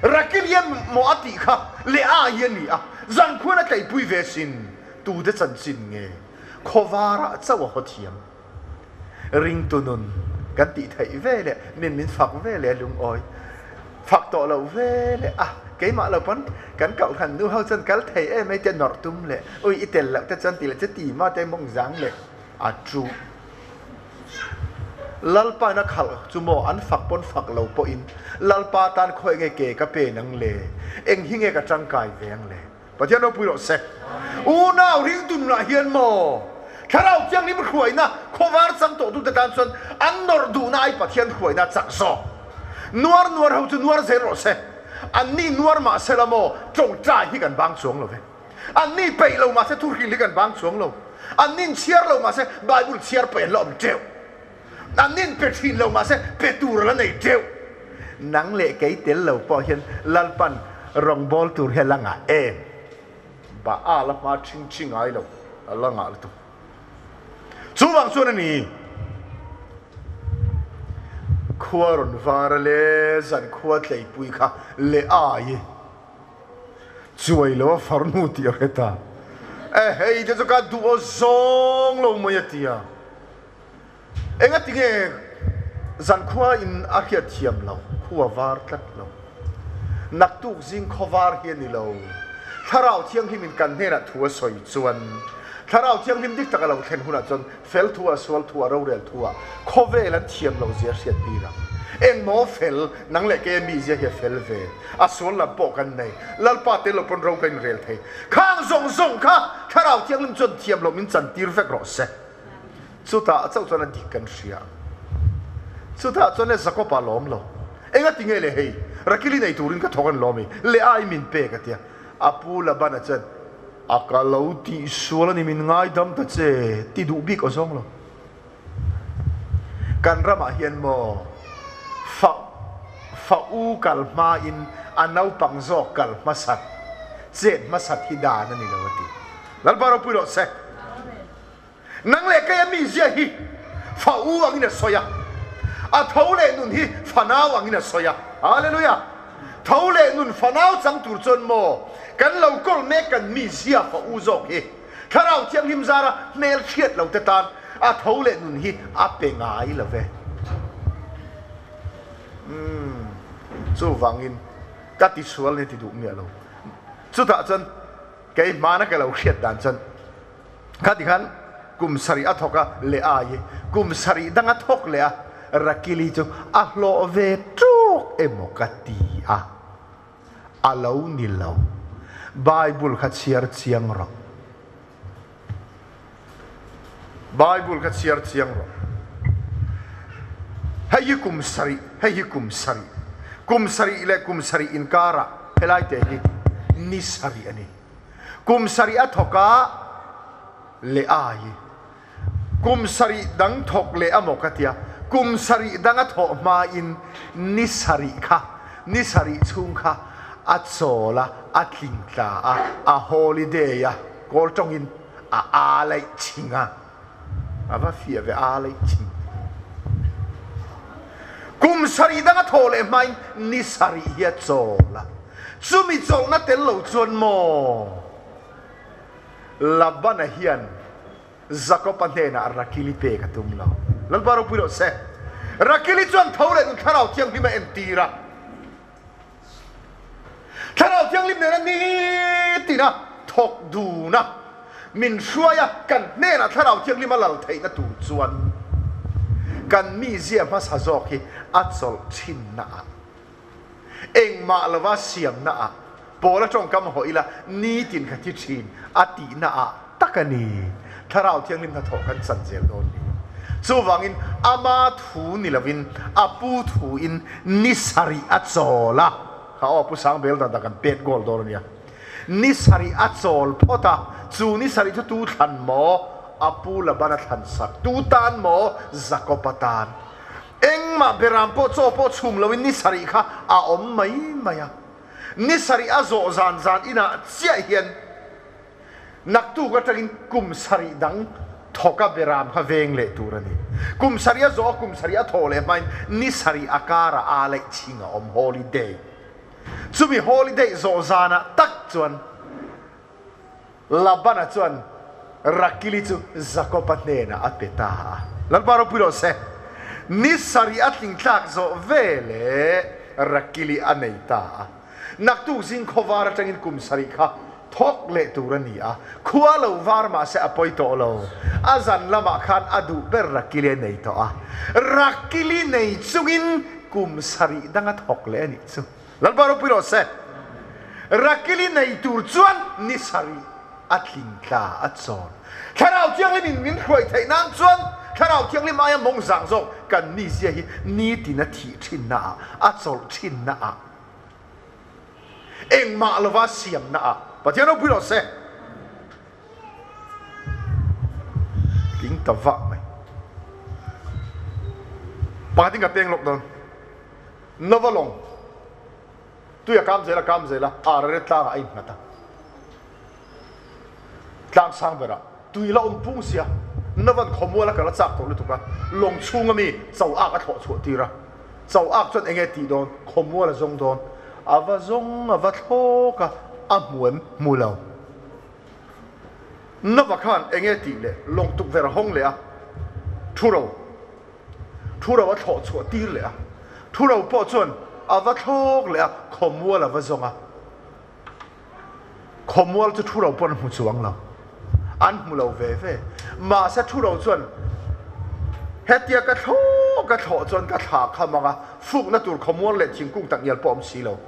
D: Rakilian maw a tih kha leh a hi a ni a, zan khuan a tleipui ve sin. Tute chanchin nge khawvarah chauh a haw thiam? Ringtu nun kan tih theih ve leh min min fak ve leh lungawi. Fak tawh loh ve leh a, keimah lo pawn kan kohhran nu ho chuan kal thei em ai tia nawrh tum leh ui i tel loh te chuan ti leh chu ti ma te mawng zang leh a chu. Lalpa in a khalh chu maw an fak pawn fak lo pawhin Lalpa tan khawi nge ke ka pen ang le, eng hi nge ka tangkai ve ang le? Pathian ropui rawh se. Unau ringtu nunah hian maw Thlarau Thianghlim hruaina khawvar chang tawhtute tan chuan an nawrh duhna ai Pathian hruaina chak zawk. Nuar nuar ho chu nuar zel rawh se. Anni nuar mah sela maw tawngtai hi kan bang chuang lo ve. Anni peih lo mah se thuhril hi kan bang chuang lo. Annin chhiar lo mah se Bible chhiar peih an la awm teuh. Annin pe thin lo mahse pe tur a la nei teuh. Nang leh kei tel lo pawh hian Lalpan rawngbâwl tur hi a la ngah em? Baal a hma ṭhing ṭhi ngai lo, a la ngah lutuk. Chuvang chuan a ni, khua rawn var a le, zan khua tleipui kha leh ai. Chuai lo a farnu tih a hre ta. E hei te chu ka duh aw zawng lo mai a ti a. Engati nge zankhua in a hriat thiam lo, khua var tlat lo. Naktuk zing khaw var hi a ni lo. Thlarau Thianghlim in kan hnenah thu a sawi chuan, Thlarau Thianghlim dik tak a lo thlen hunah chuan fel thu ah, sual thu ah, rorel thu ah khawvel an thiam lo zia hriat tir ang. Engmaw fel, nang leh kei a mi zia hi a fel ve, a sual lam pawh kan nei, Lalpa tel lo pawn ro ka inrel thei. Khang zawng zawng kha Thlarau Thianghlim chuan thiam lo min chan tir vek rawh se. Chutah chauh chuan a dik kan hria ang. Chutah chuan le Jakob-a lawm lo. Engati nge le hei, Rakili nei turin ka thawk an lawm i, le ai min pek a tia. A pu Labana chuan, A ka lo tih sual a ni, min ngaidam ta che, ti duh bik aw zawng lo. Kan ramah hian maw fa fa u kal hmain a naupang zawk kal hmasat, chet hmasat hi dan a ni lo a ti. Lalpa ropui rawh se. Nang leh kei a mizia hi fa u angin a sawi a, a tho leh nun hi fanau angin a sawi a. Hallelujah! Tho leh nun fanau chang tur chuan maw kan lo kawl mek kan mizia fa u zawk hi Thlarau Thianghlim zara hmel hriat lo te tan a tho leh nun hi a pe ngai lo ve. Umm, chuvangin ka tisual ni ti duh miah lo. Chutah chuan kei hmana ka lo hriat dan chuan Khati khan kum sarih a thawk a, Leaii kum sarih dang a thawk leh a, Rakili chu a hlawh ve ṭawk emaw ka ti a, a lo ni lo. Bible kha chhiar chiang rawh. Bible kha chhiar chiang rawh. Hei hi kum sarih, hei hi kum sarih. Kum sarih leh kum sarih inkarah helai te hi ni sarih a ni. Kum sarih a thawk a leh ai. Kum sarih dang thawk leh a maw ka tia. Kum sarih dang a thawh hmain ni sarih kha, ni sarih chhung kha a chawl a, a tling tla a, a holiday a, kawl tawngin a aa laih ching a. A va fiah ve aa laih ching. Kum sarih dang a thawh leh hmain ni sarih hi a chawl a. Chumi chawlhna tel lo chuan maw Labana hian Jakob-a hnenah Rakili pek a tum lo. Lalpa ropui rawh se. Rakili chuan tho leh nun Thlarau Thianghlim a entir a. Thlarau Thianghlim nena nitina thawk dun a, min hruai a, kan hnenah Thlarau Thianghlim a lal theihna tur chuan kan mizia hmasa zawk hi a chawlh thinna ah, engmah lova siamna ah, Paula tawngkam hawh ila nitin ka thi thin a tihna ah tak a ni. Thlarau Thianghlim hnathawh kan chan zel dawn ni. Chuvangin ama thu ni lovin a pu thuin ni sarih a chawl a, kha aw Pu Sangbel dan dan kan pet goal dawn a nia. Ni sarih a chawl phawt a, chu ni sarih chu tu thlan maw? A pu Labana thlan sak. Tu tan maw? Jakob-a tan. Engmah beram pawh chaw pawh chhum loin ni sarih kha a awm mai mai a. Ni sarih a zawh zan zan inah chiah hian naktuk atangin kum sarih dang thawk a beram kha veng leh tur a ni. Kum sarih a zawh a kum sarih a thawh leh hmain ni sarih a karah aa laih chhing a awm, holiday. Chumi holiday zawh zanah tak chuan Labana chuan Rakili chu Jakoba hnenah a pe ta a. Lalpa ropui rawh se. Ni sarih a tling tlak zawh ve leh. Rakili a nei ta a. Naktuk zing khawvar atangin kum sarih kha thawk leh tur a ni a, khua lo var mah se a pawi tawh lo. A zan lamah khan a duh ber Rakili a nei tawh a. Rakili nei chungin kum sarih danga thawk leh a nih chu. Lalpa ropui rawh se. Rakili nei tur chuan ni sarih a tling tla a chawn. Thlarau Thianghlim in min hruai theih nan chuan Thlarau Thianghlim aia mawng zang zawk kan mizia hi nitin a thih thinna ah, a chawlh thinna ah, engmah lova siamna ah Pathian ropui rawh se. Tling ta vah mai. Pakhat in ka peng lawk dawn. Nova lawng tui a kam zel a kam zel a, Arare tlangah a innghat a. Tlang sang berah tui la awm pung sia, Nova'n khawmual a kal a chak tawh lutuk a, lawng chhunga mi cho ak a thlawh chhuah tir a. Cho ak chuan enge tih dawn, khawmual a zawng dawn. A va zawng a va thlawk a, a hmu em? Hmu lo. Nova khan enge tih leh lawng tukverh a hawng leh a, thu ro. Thu ro a thlawh chhuah tir leh a, thu ro pawh chuan a va thlawk leh a, khawmual a va zawng a. Khawmual chu thu ro pawh an hmu chuang lo, an hmu lo ve ve. Mahse thu ro chuan hetia ka thlawh ka thlawh chuan ka thla kham ang a, fukna tur khawmual leh thingkung tak ngial pawh a awm si lo.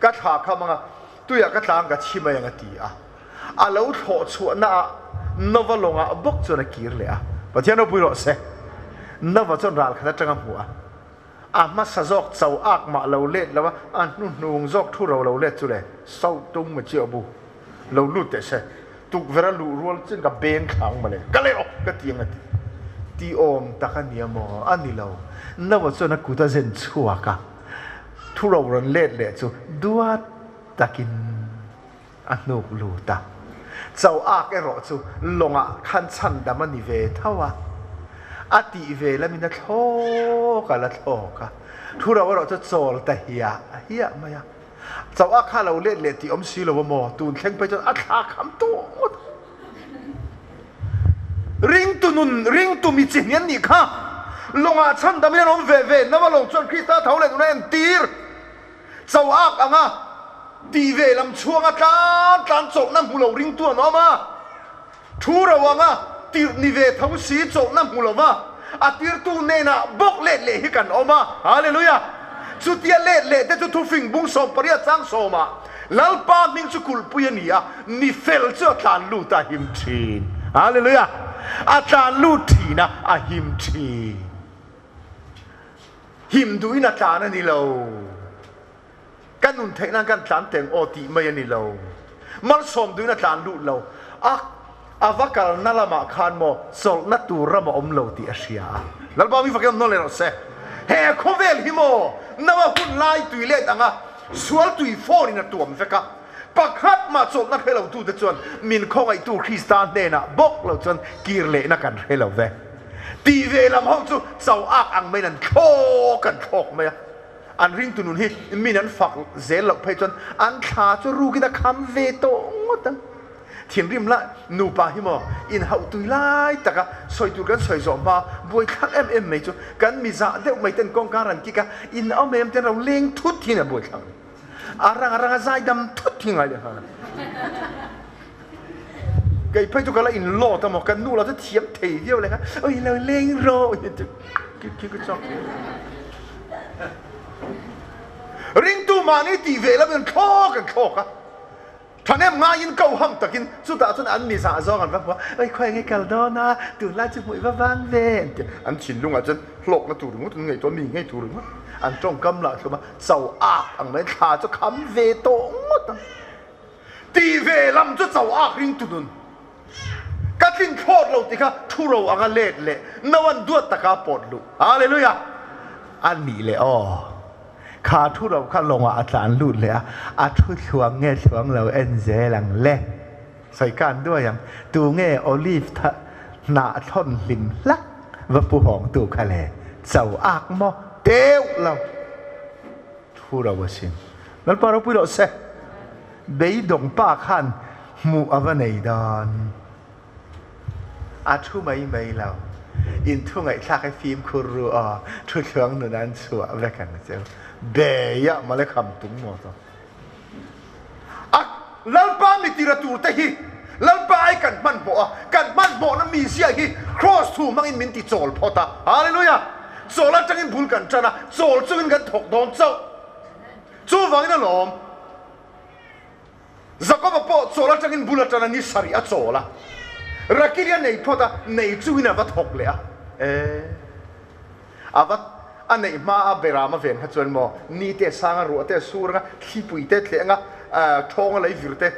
D: Ka thla kham ang a, tuiah ka tlang ka chhi mai ang a ti a. A lo thlawh chhuahnaah Nova lawngah bawk chuan a kir leh a. Pathian ropui rawh se. Nova chuan ral khat atanga hmu a, a hmasa zawk cho ak mah lo let lo a, a hnuhnung zawk thu ro lo let chu le so tung ma chiah bu lo lut teh se. Tukverh a luh rual chin ka beng thlang mawle, ka leh awk ka ti ang a ti. Ti awm tak a nia maw? A ni lo. Nova chuan a kut a zen chhuak a, thu ro rawn let leh chu duat takin A hnuk lut a. Cho ak erawh chu lawngah khan chhandam a ni ve tho a. A tih ve lamin a thlawk a la thlawk a. Thu ro erawh chu chawl ta hiah hiah mai a. Cho ak kha a lo let leh tih awm si lo a maw? Tun thleng phei chuan a thla kham tawh ngawt a. Ringtu nun, ringtu mi chi hnian nih kha. Lawngah chhandamin an awm ve ve, Nava lawng chuan Krista tho leh nuna entir. Cho ak ang a, tih ve lam chhuanga tlan tlan chawlhna hmu lo ringtu an awm a, thu ro ang a, tirh ni ve tho si chawlhna hmu lo va, a tirtu hnenah bawk let leh hi kan awm a. Hallelujah! Chutia let leh te chu thufing bung 18 chang sawmah Lalpa hming chu kulhpui a ni a, ni fel chu a tlan lut a him thin. Hallelujah! A tlan lut thin a, a him thin. Him duhin a tlan a ni lo. Ka nun theih nan kan tlan teng aw tih mai a ni lo. Malsawm duhin a tlan lut lo. A a va kalna lamah khan maw chawlhna tur ram a awm lo tih a hria a. Lalpa mi fakin awm nawn leh rawh se. He khawvel hi maw naua hun lai tui let anga sual tui phone in a tuam vek a. Pakhat mah chawlhna hre lo tute chuan min khawngaihtu Krista hnenah bawk lo chuan kir lehna kan hre lo ve. Tih ve lam ho chu cho ak ang maiin an thlawk an thlawk mai a. An ringtu nun hi min an fak zel loh phei chuan an thla chu rukin a kham ve tawh ngawt ang. Thinrim lah nupa hi maw inhauh tui lai taka sawi tur kan sawi zawh hma buaithlak em em mai chu kan mizah deuh mai ten kawngka ran kik a, in awm em ten ro leng thut hi a buaithlak ni. A rang a rang a zaidam thut hi ngai leh nghal a. Kei phei chu ka la in lawt a maw, kan nu lah chu thiam thei viau leh kha, oi lo leng rawh hi ti khi khi ka chak. Ringtu mahni tih ve lam in thlawk an thlawk a. Thahnem ngaiin ko ham takin chutah chuan an mizah zawng an va hmu a, oi khawi nge kal dawn a, tunlai chu hmuh i va vang ve an ti. An thinlungah chuan hlawkna tur ringawt an ngaihtuah, mi ngei tur ringawt an tawngkam lah thlum a, cho ak ang mai thla chu kham ve tawh ngawt ang. Tih ve lam chu cho ak ring tu nun. Ka tlin thlawt lo ti kha thu ro anga let leh no an duat taka pawt luh. Hallelujah! A nih leh aw. Kha thu ro kha lawngah a tlan lut leh a, a thu thluang nge thluang lo en zel ang le. Sawi kan duai ang. Tu nge olive tha hnah thlawn hlim hlak va pu hawng tu kha le? Cho ak maw? Teuh lo. Thu ro asin. Lalpa ropui loh se. Beidawng pa khan hmuh a va nei dawn. A thu mai mai lo. In thu ngaihthlak hi fimkhur ru aw, thuthluang nun an chhuah vek ang che u. Beia mawle kham tum maw chu. A Lalpa mitira tur te hi Lalpa ai kan hmanhmawh a, kan hmanhmawhna mizia hi Kraws thu hmangin min ti chawl phawt a. Hallelujah! Chawl atangin bul kan tan a, chawl chungin kan thawk dawn chauh. Chuvangin alawm. Jakoba pawh chawl atangin bul atana ni sarih a chawl a, Rakili a nei phawt a, nei chungin a va thawk leh a. E. A va a neih hma a Berama ven kha chuan maw ni te a sang a, ruah te a sur anga, thlipui te a tleh anga, thlawng a lei vir te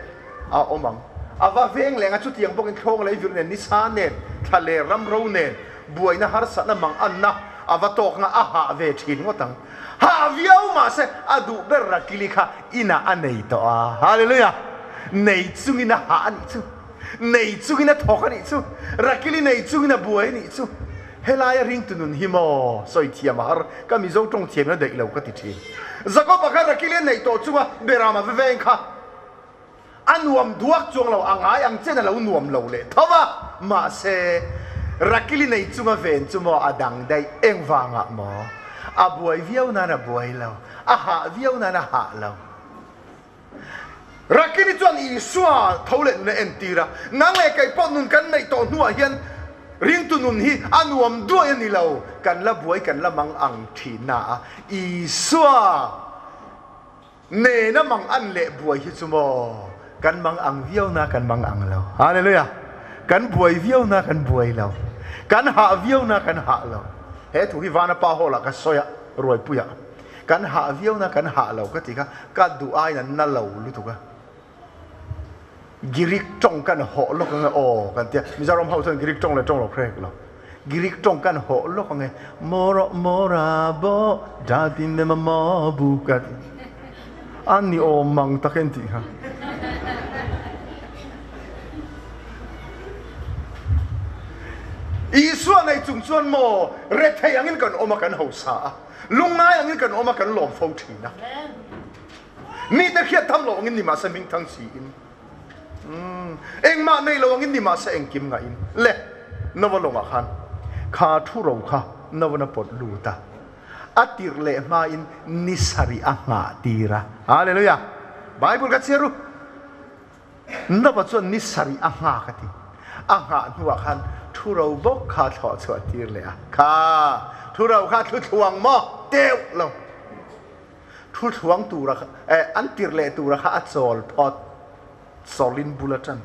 D: a awm ang. A va veng leh anga chutiang bawkin thlawng a lei vir nen, nisa nen, thla leh ramro nen, buaina harsatna mang anna a va tawk anga a hah ve thin ngawt ang. Hah viau mahse a duh ber Rakili kha inah a nei tawh a. Hallelujah! Nei chungin a hah a nih chu. Nei chungin a thawk a nih chu. Rakili nei chungin a buai a nih chu. Helaia ringtu nun hi maw sawi thiam a har, ka Mizo tawng thiam in a daih lo ka ti thin. Jakob-a kha Rakili a neih tawh chunga Berama ve veng kha a nuam duak chuang lo, a ngai ang chen a lo nuam lo leh tho va, mahse Rakili nei chunga ven chu maw a dang daih, engvangah maw? A buai viau nan a buai lo, a hah viau nan a hah lo. Rakili chuan Isua tho leh nun a entir a, Nang leh kei pawh nun kan neih tawh hnuah hian ringtu nun hi a nuam duai a ni lo, kan la buai kan la mang ang thin na a, Isua nena mang an leh buai hi chu maw kan mang ang viau na kan mang ang lo. Hallelujah! Kan buai viau na kan buai lo, kan hah viau na kan hah lo. He thu hi Vanapa Hall ah ka sawi a, Ruaipuiah. Kan hah viau na kan hah lo ka ti kha ka duh aiin an na lo lutuk a. Girik tawng kan hawh lawk ange aw kan tia Mizoram ho chuan Girik tawng leh tawng lo hrek lo. Girik tawng kan hawh lawk ange mawrawh mawra bo datin me ma ma bu ka ti. An ni awm mang tak en tih kha. Isua nei chung chuan maw rethei angin kan awm a kan hausa a. Lungngai angin kan awm a, kan lawm fo thin a. Mite hriat tham lo angin ni mahse hmingthang siin, engmah nei lo angin ni mahse engkim ngahin le Nova lawngah khan kha thu ro kha Novan a pawt lut a, a tirh leh hmain ni sarih a nghah tir a. Hallelujah! Bible ka chhiar u. Nova chuan ni sarih a nghak a ti. A nghah hnuah khan thuro bawk kha a thlawh chhuah tir leh a. Kha thuro kha thu thluang maw? Teuh lo. Thu thluang tura kha, eh, an tirh leh tura kha a chawl phawt. Chawlin bul a ṭan.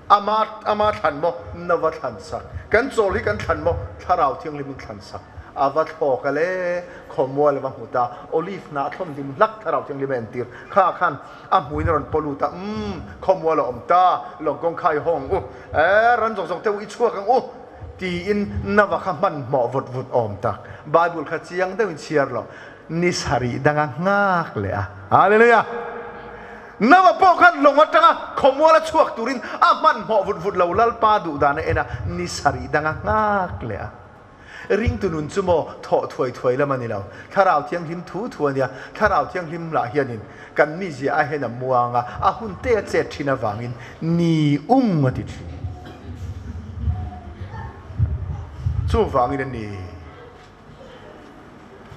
D: Ama, ama thlan maw? Nova thlan sak. Kan chawl hi kan thlan maw? Thlarau Thianghlimin thlan sak. A va thlawk a le, khawmual a va hmu ta. Olive hnah thlawn hlim hlak Thlarau Thianghlim a entir. Kha khan A hmuin a rawn paw lut a, Umm, khawmual a awm ta, lawng kawngkhai hawng ang u, eh, ran zawng zawng te u i chhuak ang u, tiin Nava kha hmanhmawh vut vut awm tak. Bible kha chiang deuhin chhiar lo, ni sarih dang a nghak leh a. Hallelujah! Nava pawh khan lawng atanga khawmual a chhuak turin a hmanhmawh vut vut lo, Lalpa duhdan a en a, ni sarih dang a nghak leh a. Ringtu nun chu maw thawh thuai thuai lam a ni lo. Thlarau Thianghlim thu thu a nia. Thlarau Thianghlim lah hianin kan mizia a hen a muang a, a hun te a chet thin avangin ni ung a ti thin. Chuvangin a ni.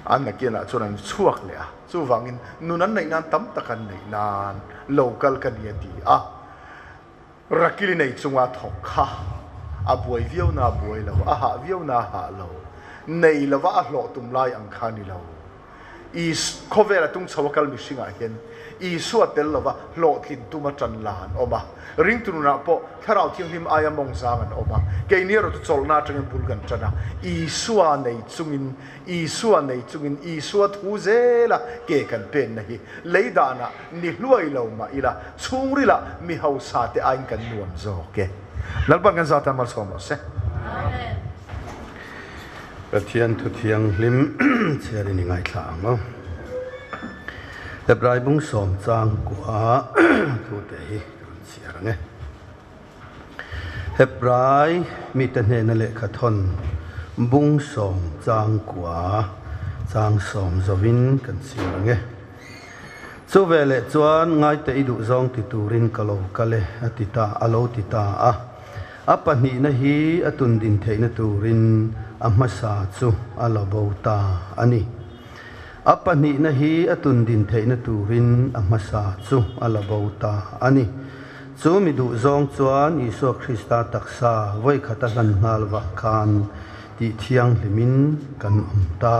D: An nakianah chuan an chhuak leh a. Chuvangin nun an neih nan tam tak an neih nan lo kal ka ni a ti a. Rakili nei chunga thawk kha a buai viau na buai lo, a hah viau na hah lo, nei lova a hlawh tum lai ang kha ni lo. Is, khawvel a tung chho a kal mihringah hian Isua tel lova hlawhtlin tum a tan la an awm a, ringtu nunah pawh Thlarau Thianghlim aia mawng zang an awm a, keini erawh chu chawlhna atangin bul kan tan a, Isua nei chungin, Isua nei chungin Isua thu zela ke kan penna hi lei danah Ni hluai lo mah ila, chhungrilah mi hausa te aiin kan nuam zawk e. Lalpan kan zata malsawm rawh se.
B: Amen.
E: Pathian thu thianghlim chhiarin i ngaithla ang aw. Hebrai bung sawm chang kua thu te hi ka rawn chhiar ang e. Hebrai mite hnena lehkha thawn bung sawm chang kua chang sawm zovin kan chhiar ang e. Chu veleh chuan ngaite i duh zawng ti turin ka lo kal e a ti ta a lo ti ta a. A pahnihna hi a tundin theihna turin a hmasa chu a la bo ta a ni. A pahnihna hi a tundin theihna turin a hmasa chu a la bo ta a ni. Chu mi duhzawng chuan Isua Krista taksa vawikhat a hlan nghal vah khan tih thianghlimin kan awm ta.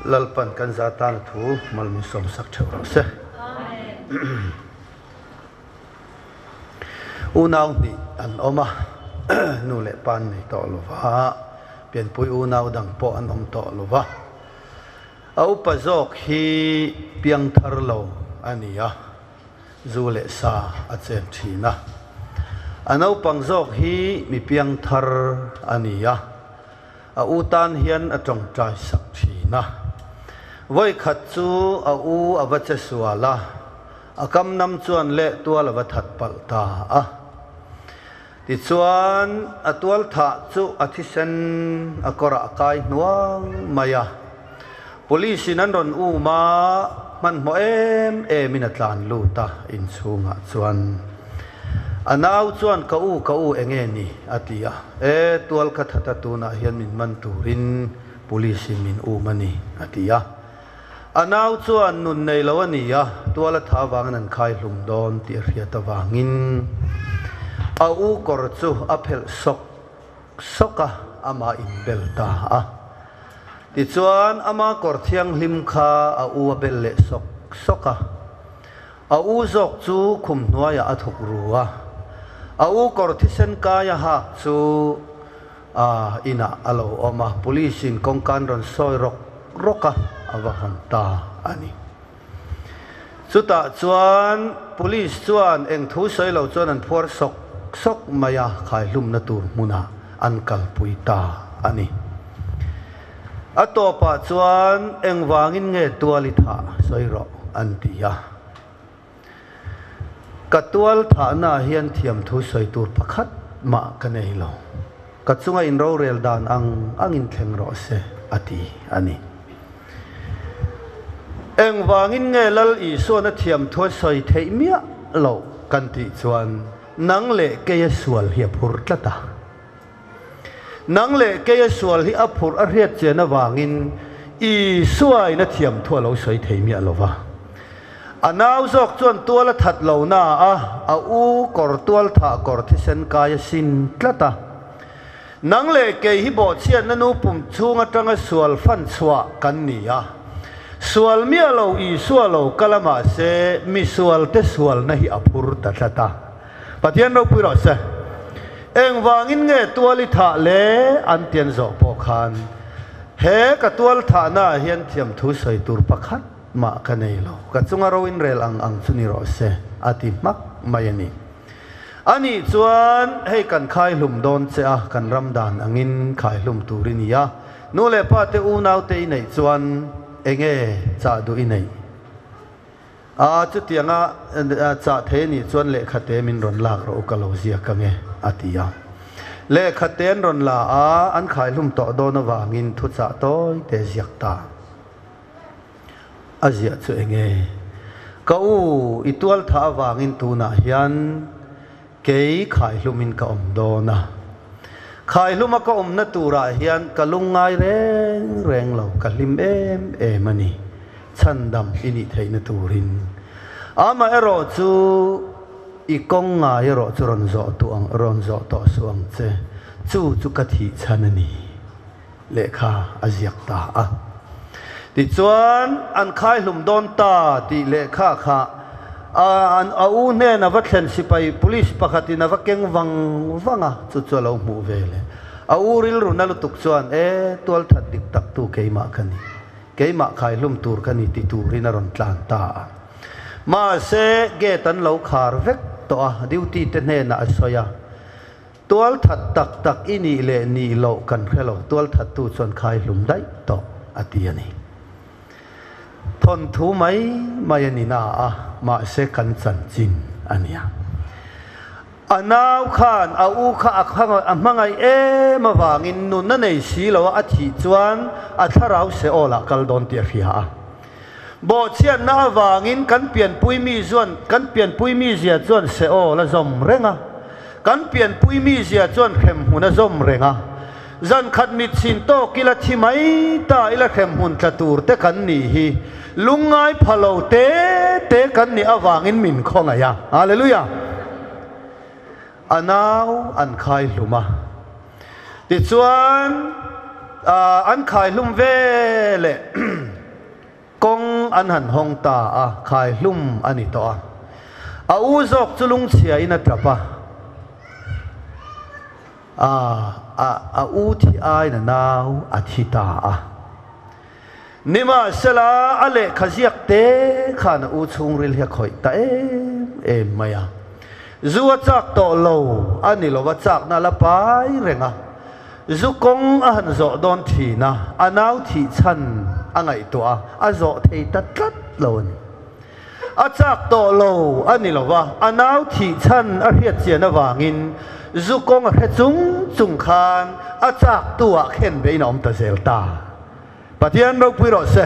E: Lalpan kan za tana thu mal min sawmsak theuh rawh se. Unau hnih an awm a, nu leh pa an nei tawh lo va, pianpui unau dang pawh an awm tawh lo va. A upa zawk hi piangthar lo a ni a, zu leh sa a chen thin a. A naupang zawk hi mi piangthar a ni a, a u tan hian a tawngtai sak thin a. Vawikhat chu a u a va che sual a, A kam nam chuan leh tual a va that palh ta a. Tichuan, a tual thah chu a thisen a kawrah a kai hnuang mai a. Police in an rawn um a, hmanhmawh em em in a tlan lut a inchhungah chuan. A nau chuan ka u ka u enge ni? a ti a. E, tual ka that a tunah hian min man turin police in min um a ni a ti a. A nau chuan nun nei lo a ni a, tual a tha avangin an khai hlum dawn tih a hriat avangin a u kawr chu a phelh sawk sawk a, amah inbel ta a. Tichuan ama kawr thianghlim kha a u a bel leh sawk sawk a, a u zawk chu khum hnuaiah a thuk ru a, a u kawr thisen kai a hak chu A inah a lo awm a, police in kawngka an rawn sawi rawk rawk a, a va hawn ta a ni. Chutah chuan police chuan eng thu sawi lo chuan an phuar sawk sawk mai a, khaihlumna tur hmunah an kalpui ta a ni. A tawpah chuan engvangin nge tual i thah sawi rawh an ti a. Ka tual thahnaah hian thiamthu sawi tur pakhat mah ka nei lo. Ka chunga in rorel dan ang angin thleng rawh se, a ti a ni. Engvangin nge Lal Isuan a thiamthu a sawi theih miah loh kan tih chuan nang leh keia sual hi a phur tlat a. Nang leh keia sual hi a phurh a hriat chian avangin Isuain a thiamthu a lo sawi thei miah lo va. A nau zawk chuan tual a that lo na a, a u kawr tual thah kawr thisen kai a sin tlat a. Nang leh kei hi bawhchhiatna nu pum chhung atanga sual fan chhuah kan ni a. Sual miah lo Isua lo kal a mahse misualte sualna hi a phur ta tlat a. Pathian ropui rawh se. Engvangin nge tual i thah le an tian zawh pawh khan he ka tual thahna ah hian thiamthu sawi tur pakhat mah ka nei lo, ka chunga ro in rel ang ang chu ni rawh se a ti hmak mai a ni. Anih chuan hei kan khai hlum dawn che a, kan ram dan angin khai hlum tur i ni a, nu leh pa te unau te i neih chuan enge chah duh i neih? A, chutianga chah thei a nih chuan lehkha te min rawn lak rawh u ka lo ziak ang e, a ti a. Lehkha te an rawn la a, an khaihlum tawh dawn avangin thuchah tawi te ziak ta. A ziah chu eng e? Ka u, i tual thah avangin tunah hian kei khaihlumin ka awm dawn a. Khaihluma ka awmna turah hian ka lungngai reng reng lo, ka hlim em em a ni, chhandam i nih theihna turin. Amaherawh chu i kawng ngai erawh chu rawn zawh tuh ang, rawn zawh tawh suh ang che, chu chu ka thih chhan a ni, lehkha a ziak ta a. Tichuan, an khaihlum dawn ta tih lehkha kha a a u hnen a va thlen sipai police pakhatin a va keng vang vang a, chu chu a lo hmuh ve le. A u rilru na lutuk chuan, E, tual that dik tak tu keimah ka ni, keimah khaihlum tur ka ni ti turin a rawn tlan ta a. Mahse, gate an lo khar vek tawh a, duty te hnenah a sawi a. Tual that tak tak i nih leh nih loh kan hre lo, tual thattu chuan khai hlum daih tawh a ti a ni. Thawnthu mai mai a ni na a, mahse kan chanchin a nia. A nau khan a u kha a a hmangaih em avangin nun a nei si lo a, a thih chuan a thlarau Seol-ah kal dawn tih a hria a. Bawhchhiatna avangin kan pianpui mi zuan kan pianpui mi zia chuan Seol a zawm reng a. Kan pianpui mizia chuan hremhmun a zawm reng a. Zan khat mit chhin tawk ila thi mai ta ila hremhmun tla tur te kan nih hi. Lungngai pha lo te te kan nih avangin min khawngaih a. Hallelujah! A nau an khai hlum a. Tichuan, an khai hlum ve leh kawng an han hawng ta a, khai hlum a ni tawh a. A u zawk chu lungchhiain a tap a. A, a, a u thi aiin a nau a thi ta a. Nimahsela, a lehkha ziak te khan a u chhungril hi a khawih ta em em mai a. Zu a chak tawh lo a ni lo, a chakna a la pai reng a. Zu kawng a han zawh dawn thin a, a nau thih chhan a ngaihtuah a, a zawh thei ta tlat lo a ni. A chak tawh lo a ni lo va, a nau thih chhan a hriat chian avangin zu kawng a hre chung chung khan a chak tu ah khen bein a awm ta zel ta. Pathian ropui rawh se.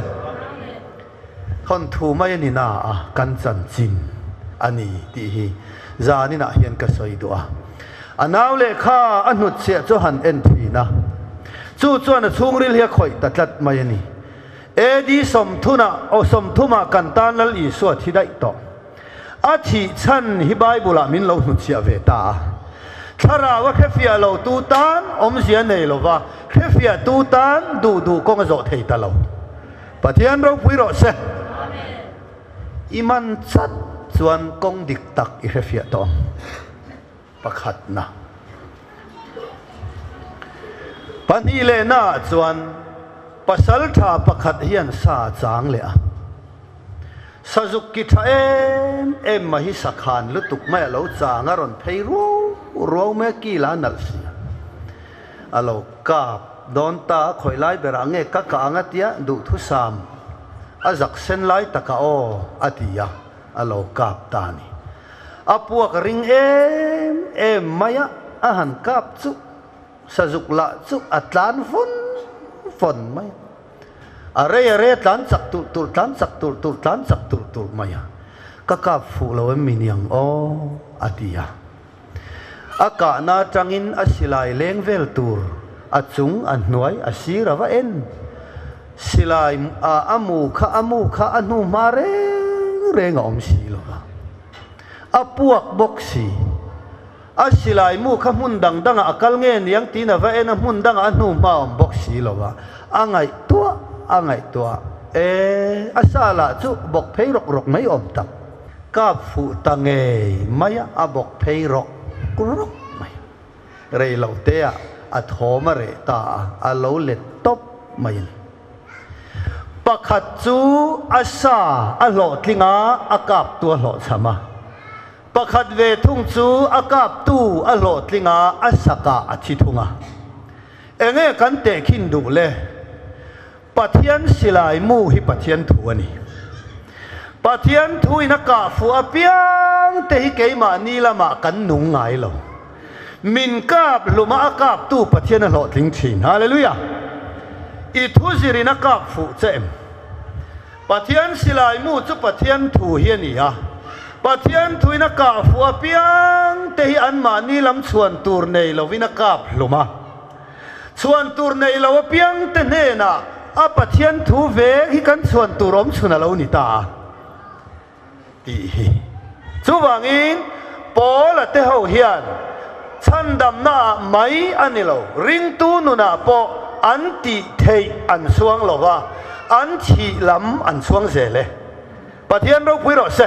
E: Thawnthu mai a ni na a, kan chanchin a ni tih hi zaninah hian ka sawi duh a. A nau lehkha a hnutchhiah chu han en thin a, chu chuan a chhungril hi a khawih ta tlat mai a ni. AD sawmthunah aw sawmthumah kan tan Lal Isua thi daih tawh. A thih chhan hi Bible-ah min lo hnutchhiah ve ta a. Thlarau a hrefiah lo tu tan awmzia nei lo va, hrefiah tu tan duh duh kawng a zawh thei ta lo. Pathian ropui rawh se. I man chat chuan kawng dik tak i hrefiah tawh ang. Pakhatna. Pahnih lehnaah chuan pasal tha pakhat hian sa a chang leh a. Sazuk ki tha em em mai hi sakhan lutuk mai a lo chang a rawn phei ruau ruau mai a kil a nalh si a. A lo kap dawn ta a khawi lai berah nge ka kah ang a tia duhthusam a zak sen lai takah aw a ti a, a lo kap ta a ni. A puak ring em em mai a, a han kap chu sazuk lah chu a tlan vawn vawn mai a. A rei a rei a tlan chak turh turh tlan chak turh turh tlan chak turh turh mai a. Ka kap fuh lo em mi niang aw a ti a. A kahna atangin a silai leng vel tur a chung a hnuai a sir a va en. Silai a a mu kha a mu kha a hnu hma reng reng a awm si lo va. A puak bawk si. A silai mu kha hmun dang dangah a kal nge niang tiin a va en a, hmun dangah a hnu hma a awm bawk si lo va. A ngaihtuah a ngaihtuah e, a sa lah chu bawk phei rawk rawk mai awm tak. Kap fuh ta ngei mai a, a bawk phei rawk rawk mai. Rei lo te ah a thawm a reh ta a, a lo let tawp mai a ni. Pakhat chu a sa a hlawhtling a, a kaptu a hlawhchham a. Pakhat ve thung chu a kaptu a hlawhtling a, a sakah a thi thung a. Enge kan tehkhin duh le? Pathian silai mu hi Pathian thu a ni. Pathian thu in a kah fuh apiang te hi keimahni lamah kan nung ngai lo. Min kap hlum a, a kaptu Pathian a hlawhtling thin. Hallelujah! I thu zirin a kap fuh che em? Pathian silai mu chu Pathian thu hi a ni a, Pathian thuin a kah fuh apiang te hi anmahni lam chhuan tur nei lovin a kap hlum a. Chhuan tur nei lo apiang te hnenah a Pathian thu vek hi kan chhuan tur awm chhun a lo ni ta a tih hi. Chuvangin Paula te ho hian chhandamna ah mai a ni lo, ringtu nunah pawh an tih theih an chhuang lo va, an thih lam an chhuang zel e. Pathian ropui rawh se.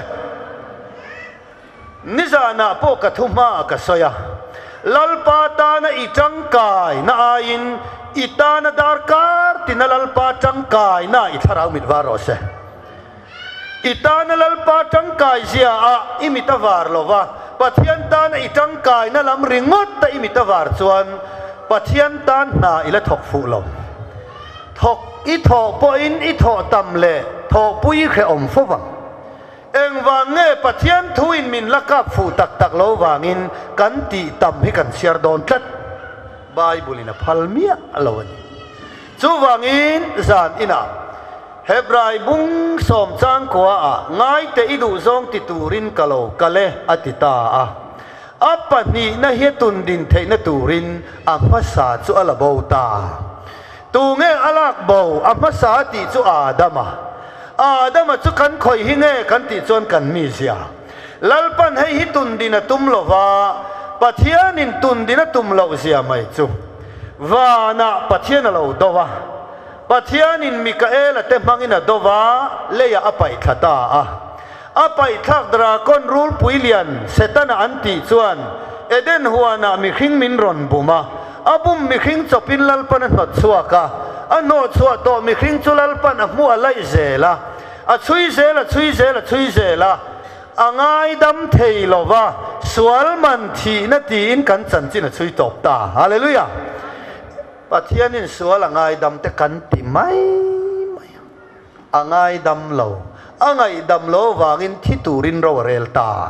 E: Nizanah pawh ka thu hmaah ka sawi a, Lalpa tana i tangkai na aiin i tana darkar tina Lalpa tangkai na i thlarau mit var rawh se. I tana Lalpa tangkai zia ah i mit a var lo va, Pathian tana i tangkaina lam ringawt a i mit a var chuan Pathian tan hna i la thawk fuh lo. Thawk i thawh pawhin i thawh tam leh thawhpui i hrehawm fo vang. Engvang nge Pathian thuin min la kap fuh tak tak lo vangin kan tih tam hi kan chhiar dawn tlat? Bible in a phal miah lo a ni. Chuvangin zan inah Hebrai bung sawm changkua ah ngaite i duhzawng ti turin ka lo kal e a ti ta a. A pahnihna hi a tun din theihna turin a hmasa chu a la bo ta. Tunge a lak bo a hmasa a tih chu Adama. Adama chu kan khawih hi nge kan tih chuan kan mizia. Lalpan hei hi tun din a tum lo va, Pathianin tun din a tum loh zia mai chu. Vanah Pathian a lo do a, Pathianin Mikaela te hmangin a do va, leiah a paih thla ta a. A paihthlak drakon rulpui lian Setana an tih chuan Eden huanah mihring min rawn bum a, a bum mihring chawpin Lalpan a hnawt chhuak a, a hnawhchhuah tawh mihring chu Lalpan a hmuh a laih zel a, a chhui zel a chhui zel a chhui zel a, a ngaidam thei lo va, sual man thihna tiin kan chanchin a chhui tawp ta. Hallelujah! Pathianin sual a ngaidam te kan ti mai mai a. A ngaidam lo. A ngaihdam lo vangin thi turin ro a rel ta.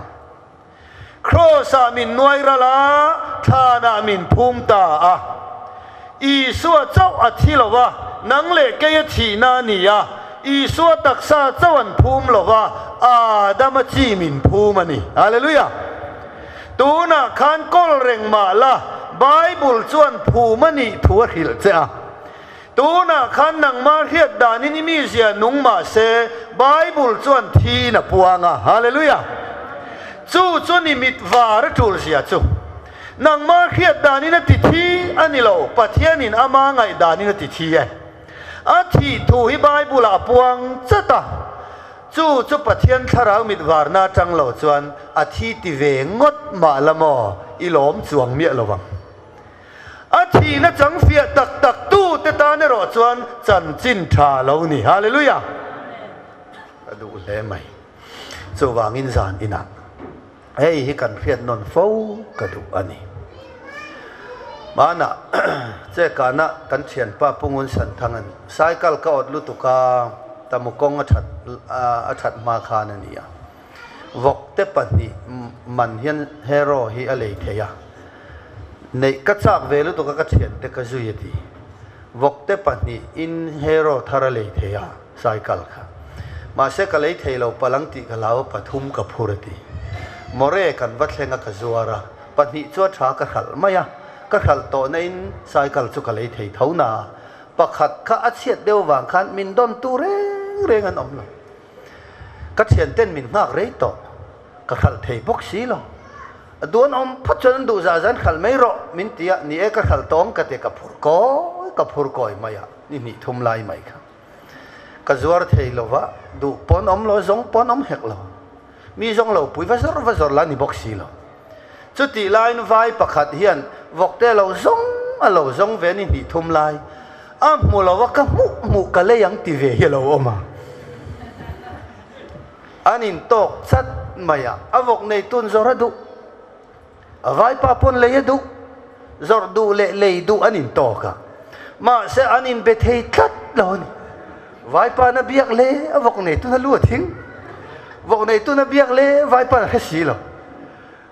E: Kraws-ah min nuai ral a, thlanah min phum ta a. Isua chauh a thi lo va, nang leh kei a thihna a ni a. Isua taksa chauh an phum lo va, Adama chi min phum a ni. Hallelujah! Tunah khan kawl reng mah la, Bible chuan phum a nih thu a hrilh che a. Tunah khan nangmah hriat danin i mizia nung mah se, Bible chuan thiin a puang a. Hallelujah! Chu chu ni mit var a tul zia chu. Nangmah hriat danin a ti thi a ni lo, Pathianin ama ngaih danin a ti thi e. A thih thu hi Bible-ah a puang chat a. Chu chu Pathian thlarau mit varna atang lo chuan a thi ti ve ngawt mah la maw, i lawm chuang miah lo vang. A thihna chang fiah tak tak tu te tan erawh chuan chanchin tha lo ni. Hallelujah! Ka duh hle mai. Chuvangin zan inah hei hi kan hriat nawn fo ka duh a ni. Hmanah Chekana kan thianpa Pu Ngun Santhanga'n cycle ka awt lutuk a, tamu kawng a that a that hma khan a ni a. Vawk te pahnih man hian hero hi a lei thei a, neih ka chak ve lutuk a ka thian te ka zui a ti. Vawk te pahnih in hero thar a lei thei a, cycle kha. Mahse ka lei thei lo palang tih ka hlau a pathum ka phur a ti. More kan va thleng a ka zuar a, pahnih chu a tha ka hralh mai a, ka hralh tawh na in cycle chu ka lei thei tho na a, pakhat kha a chhiat deuh vang khan min dawn tu reng reng an awm lo. Ka thianten min nghak rei tawh, ka hralh thei bawk si lo. A duan awm phawt chuan an duh zah zan hralh mai rawh min ti a, ni e ka hralh tawng ka ti ka phur kawi ka phur kawi mai a, ni hnih thum lai mai kha. Ka zuar thei lo va, duh pawn awm lo, zawng pawn awm hek lo. Mi zawng lo pui va zawr va zawr la ni bawk si lo. Chutih laiin vai pakhat hian vawkte lo zawng a lo zawng ve ni hnih thum lai a hmu lo a, ka hmuh hmuh ka lei ang ti ve hi a lo awm a. An intawk chat mai a, a vawk nei tun zawrh a duh, a vaipa pawn lei a duh, zawrh duh leh lei duh an intawk a, mahse an inbe thei tlat lo a ni. Vaipa na biak le a vawk nei tun a lu a thing, vawk nei tun a biak le vaipa na hre si lo.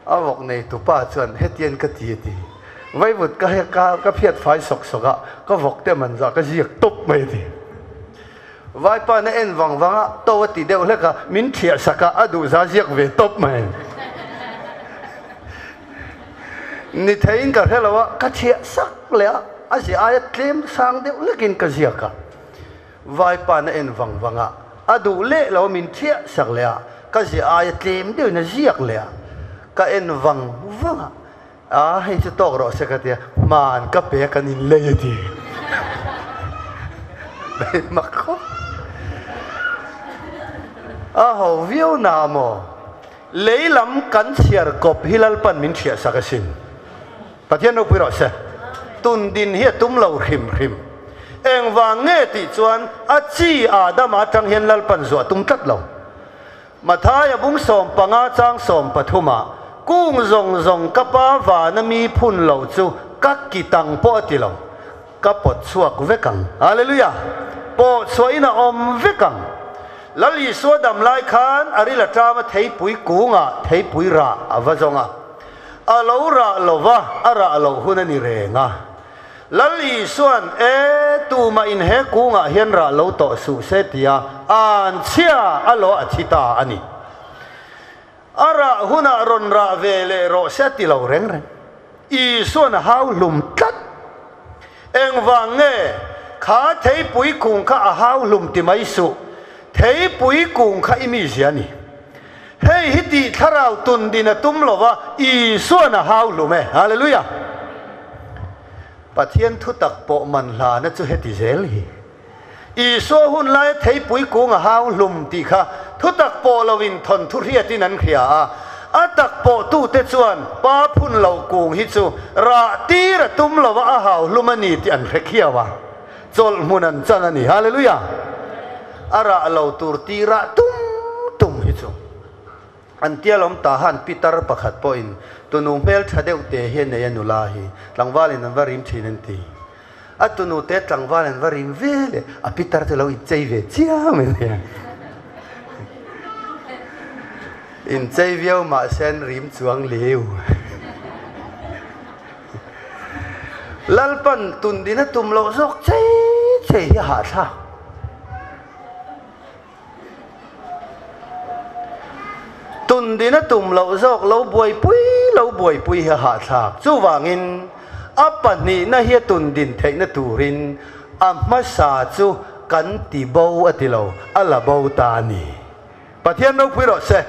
E: A vawk nei tu pa chuan hetian ka ti a ti. Vaivut ka ka ka phiat fai sawk sawk a, ka vawk te man zah ka ziak tawp mai a ti. Vaipa na en vang vang a, to a ti deuh hlek a, min thiah sak a, a duh za ziak ve tawp mai. Ni theiin ka hre lo a, ka thiah sak leh a, a ziah aia tlem sang deuh hlekin ka ziak a. Vaipa na en vang vang a, a duh leh lo min thiah sak leh a, ka ziah aia tlem deuhin a ziak leh a, ka en vang vang a, a hei chu tawk rawh se ka ti a, hman ka pe a kan inlei a ti. Mak khawp. A ho viau na maw? Lei lam kan chhiar kawp hi Lalpan min thiah sak asin. Pathian ropui rawh se. Tun din hi a tum lo hrim hrim. Engvang nge tih chuan a chi Adama atang hian Lalpan zuah tum tlat lo. Mathaia bung 15 chang 13 ah kung zawng zawng ka pa vana mi phun lo chu ka ki tang pawh a ti lo. Ka pawt chhuak vek ang. Hallelujah! Pawh chhuahin a awm vek ang. Lal Isua dam lai khan a ril atama theipui kungah theipui rah a va zawng a. A lo rah lo va, a rah loh hun a ni reng a. Lal Isua'n, E, tumah in he kungah hian rah lo tawh suh se tia an chhia a lo a thi ta a ni. A rah hunah rawn rah ve leh rawh se a ti lo reng reng. Isuan a hau hlum tlat. Engvang nge kha theipui kung kha a hau hlum ti mai suh, theipui kung kha i mizia a ni. Hei hi tih thlarau tun din a tum lo va, Isuan a hau hlum e. Hallelujah! Pathian thutak pawh man hlana chu heti zel hi. Isua hun laia theipui kung a hau hlum tih kha thutak pawh loin thawnthu hriatin an hria a, a tak pawhtute chuan pa phun loh kung hi chu rah tir a tum lova a hau hlum a ni tih an hre khiau a, chawlh hmun an chang a ni. Hallelujah! A rah lo tur tih rah tum tum hi chu an tia lawm ta han pitar pakhat pawhin tunu hmel tha deuh te hi a nei a nula hi tlangvalin an va rim thin an ti. A tunu te tlangval an va rim ve leh a pitar chu lo inchei ve chiang mai nia. Inchei viau mahse an rim chuang liu. Lalpan tundin a tum loh zawk chei chei hi a hahthlak. Tundin a tum loh zawk lo buaipui lo buaipui hi a hahthlak. Chuvangin a pahnihna hi a tundin theihna turin a hmasa chu kan ti bo a ti lo, a la bo ta a ni. Pathian ropui rawh se.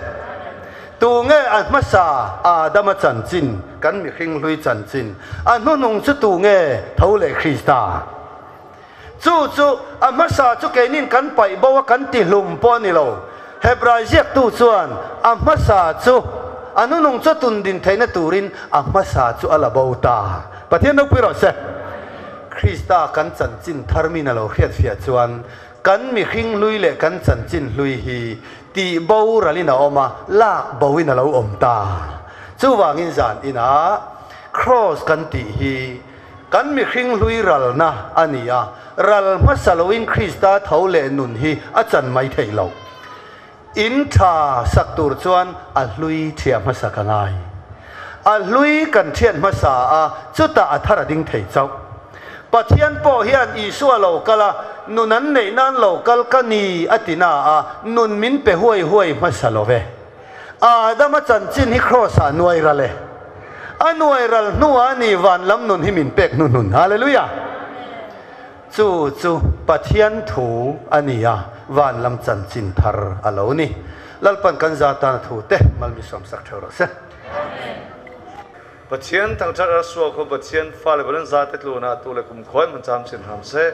E: Tunge a hmasa Adama chanchin, kan mihring hlui chanchin, a hnuhnung chu tunge tho leh Krista? Chu chu a hmasa chu keinin kan paih bo a kan ti hlum pawh a ni lo. Hebrai ziaktu chuan a hmasa chu a nunung chu tun din theihna turin a hmasa chu a la bo ta. Pathian ropui rawh se. Krista kan chanchin thar min a lo hriatfiah chuan kan mihring hlui leh kan chanchin hlui hi tih boralin a awm a, lak boin a lo awm ta. Chuvangin zan inah Kraws kan tih hi Kan mihring hlui ralna a ni a, ral hmasa loin Krista tho leh nun hi a chan mai theih loh. In tha sak tur chuan a hlui thiah hmasa ka ngai. A hlui kan thiat hmasa a, chutah a thar a ding thei chauh. Pathian pawh hian Isua lo kal a, nun an neih nan lo kal ka ni a ti na a, nun min pe huai huai hmasa lo ve. Adama chanchin hi Kraws ah nuai ral e. A nuai ral hnuah a ni van lam nun hi min pek hnuhnun. Hallelujah! Chu chu Pathian thu a ni a, van lam chanchin thar a lo ni. Lalpan kan za tan a thu te malmi sawmsak theuh rawh se.
F: Pathian thangthat a suak ho Pathian fale bal an za te tlun ah tu le kum khuai hmun cam chin hram seh.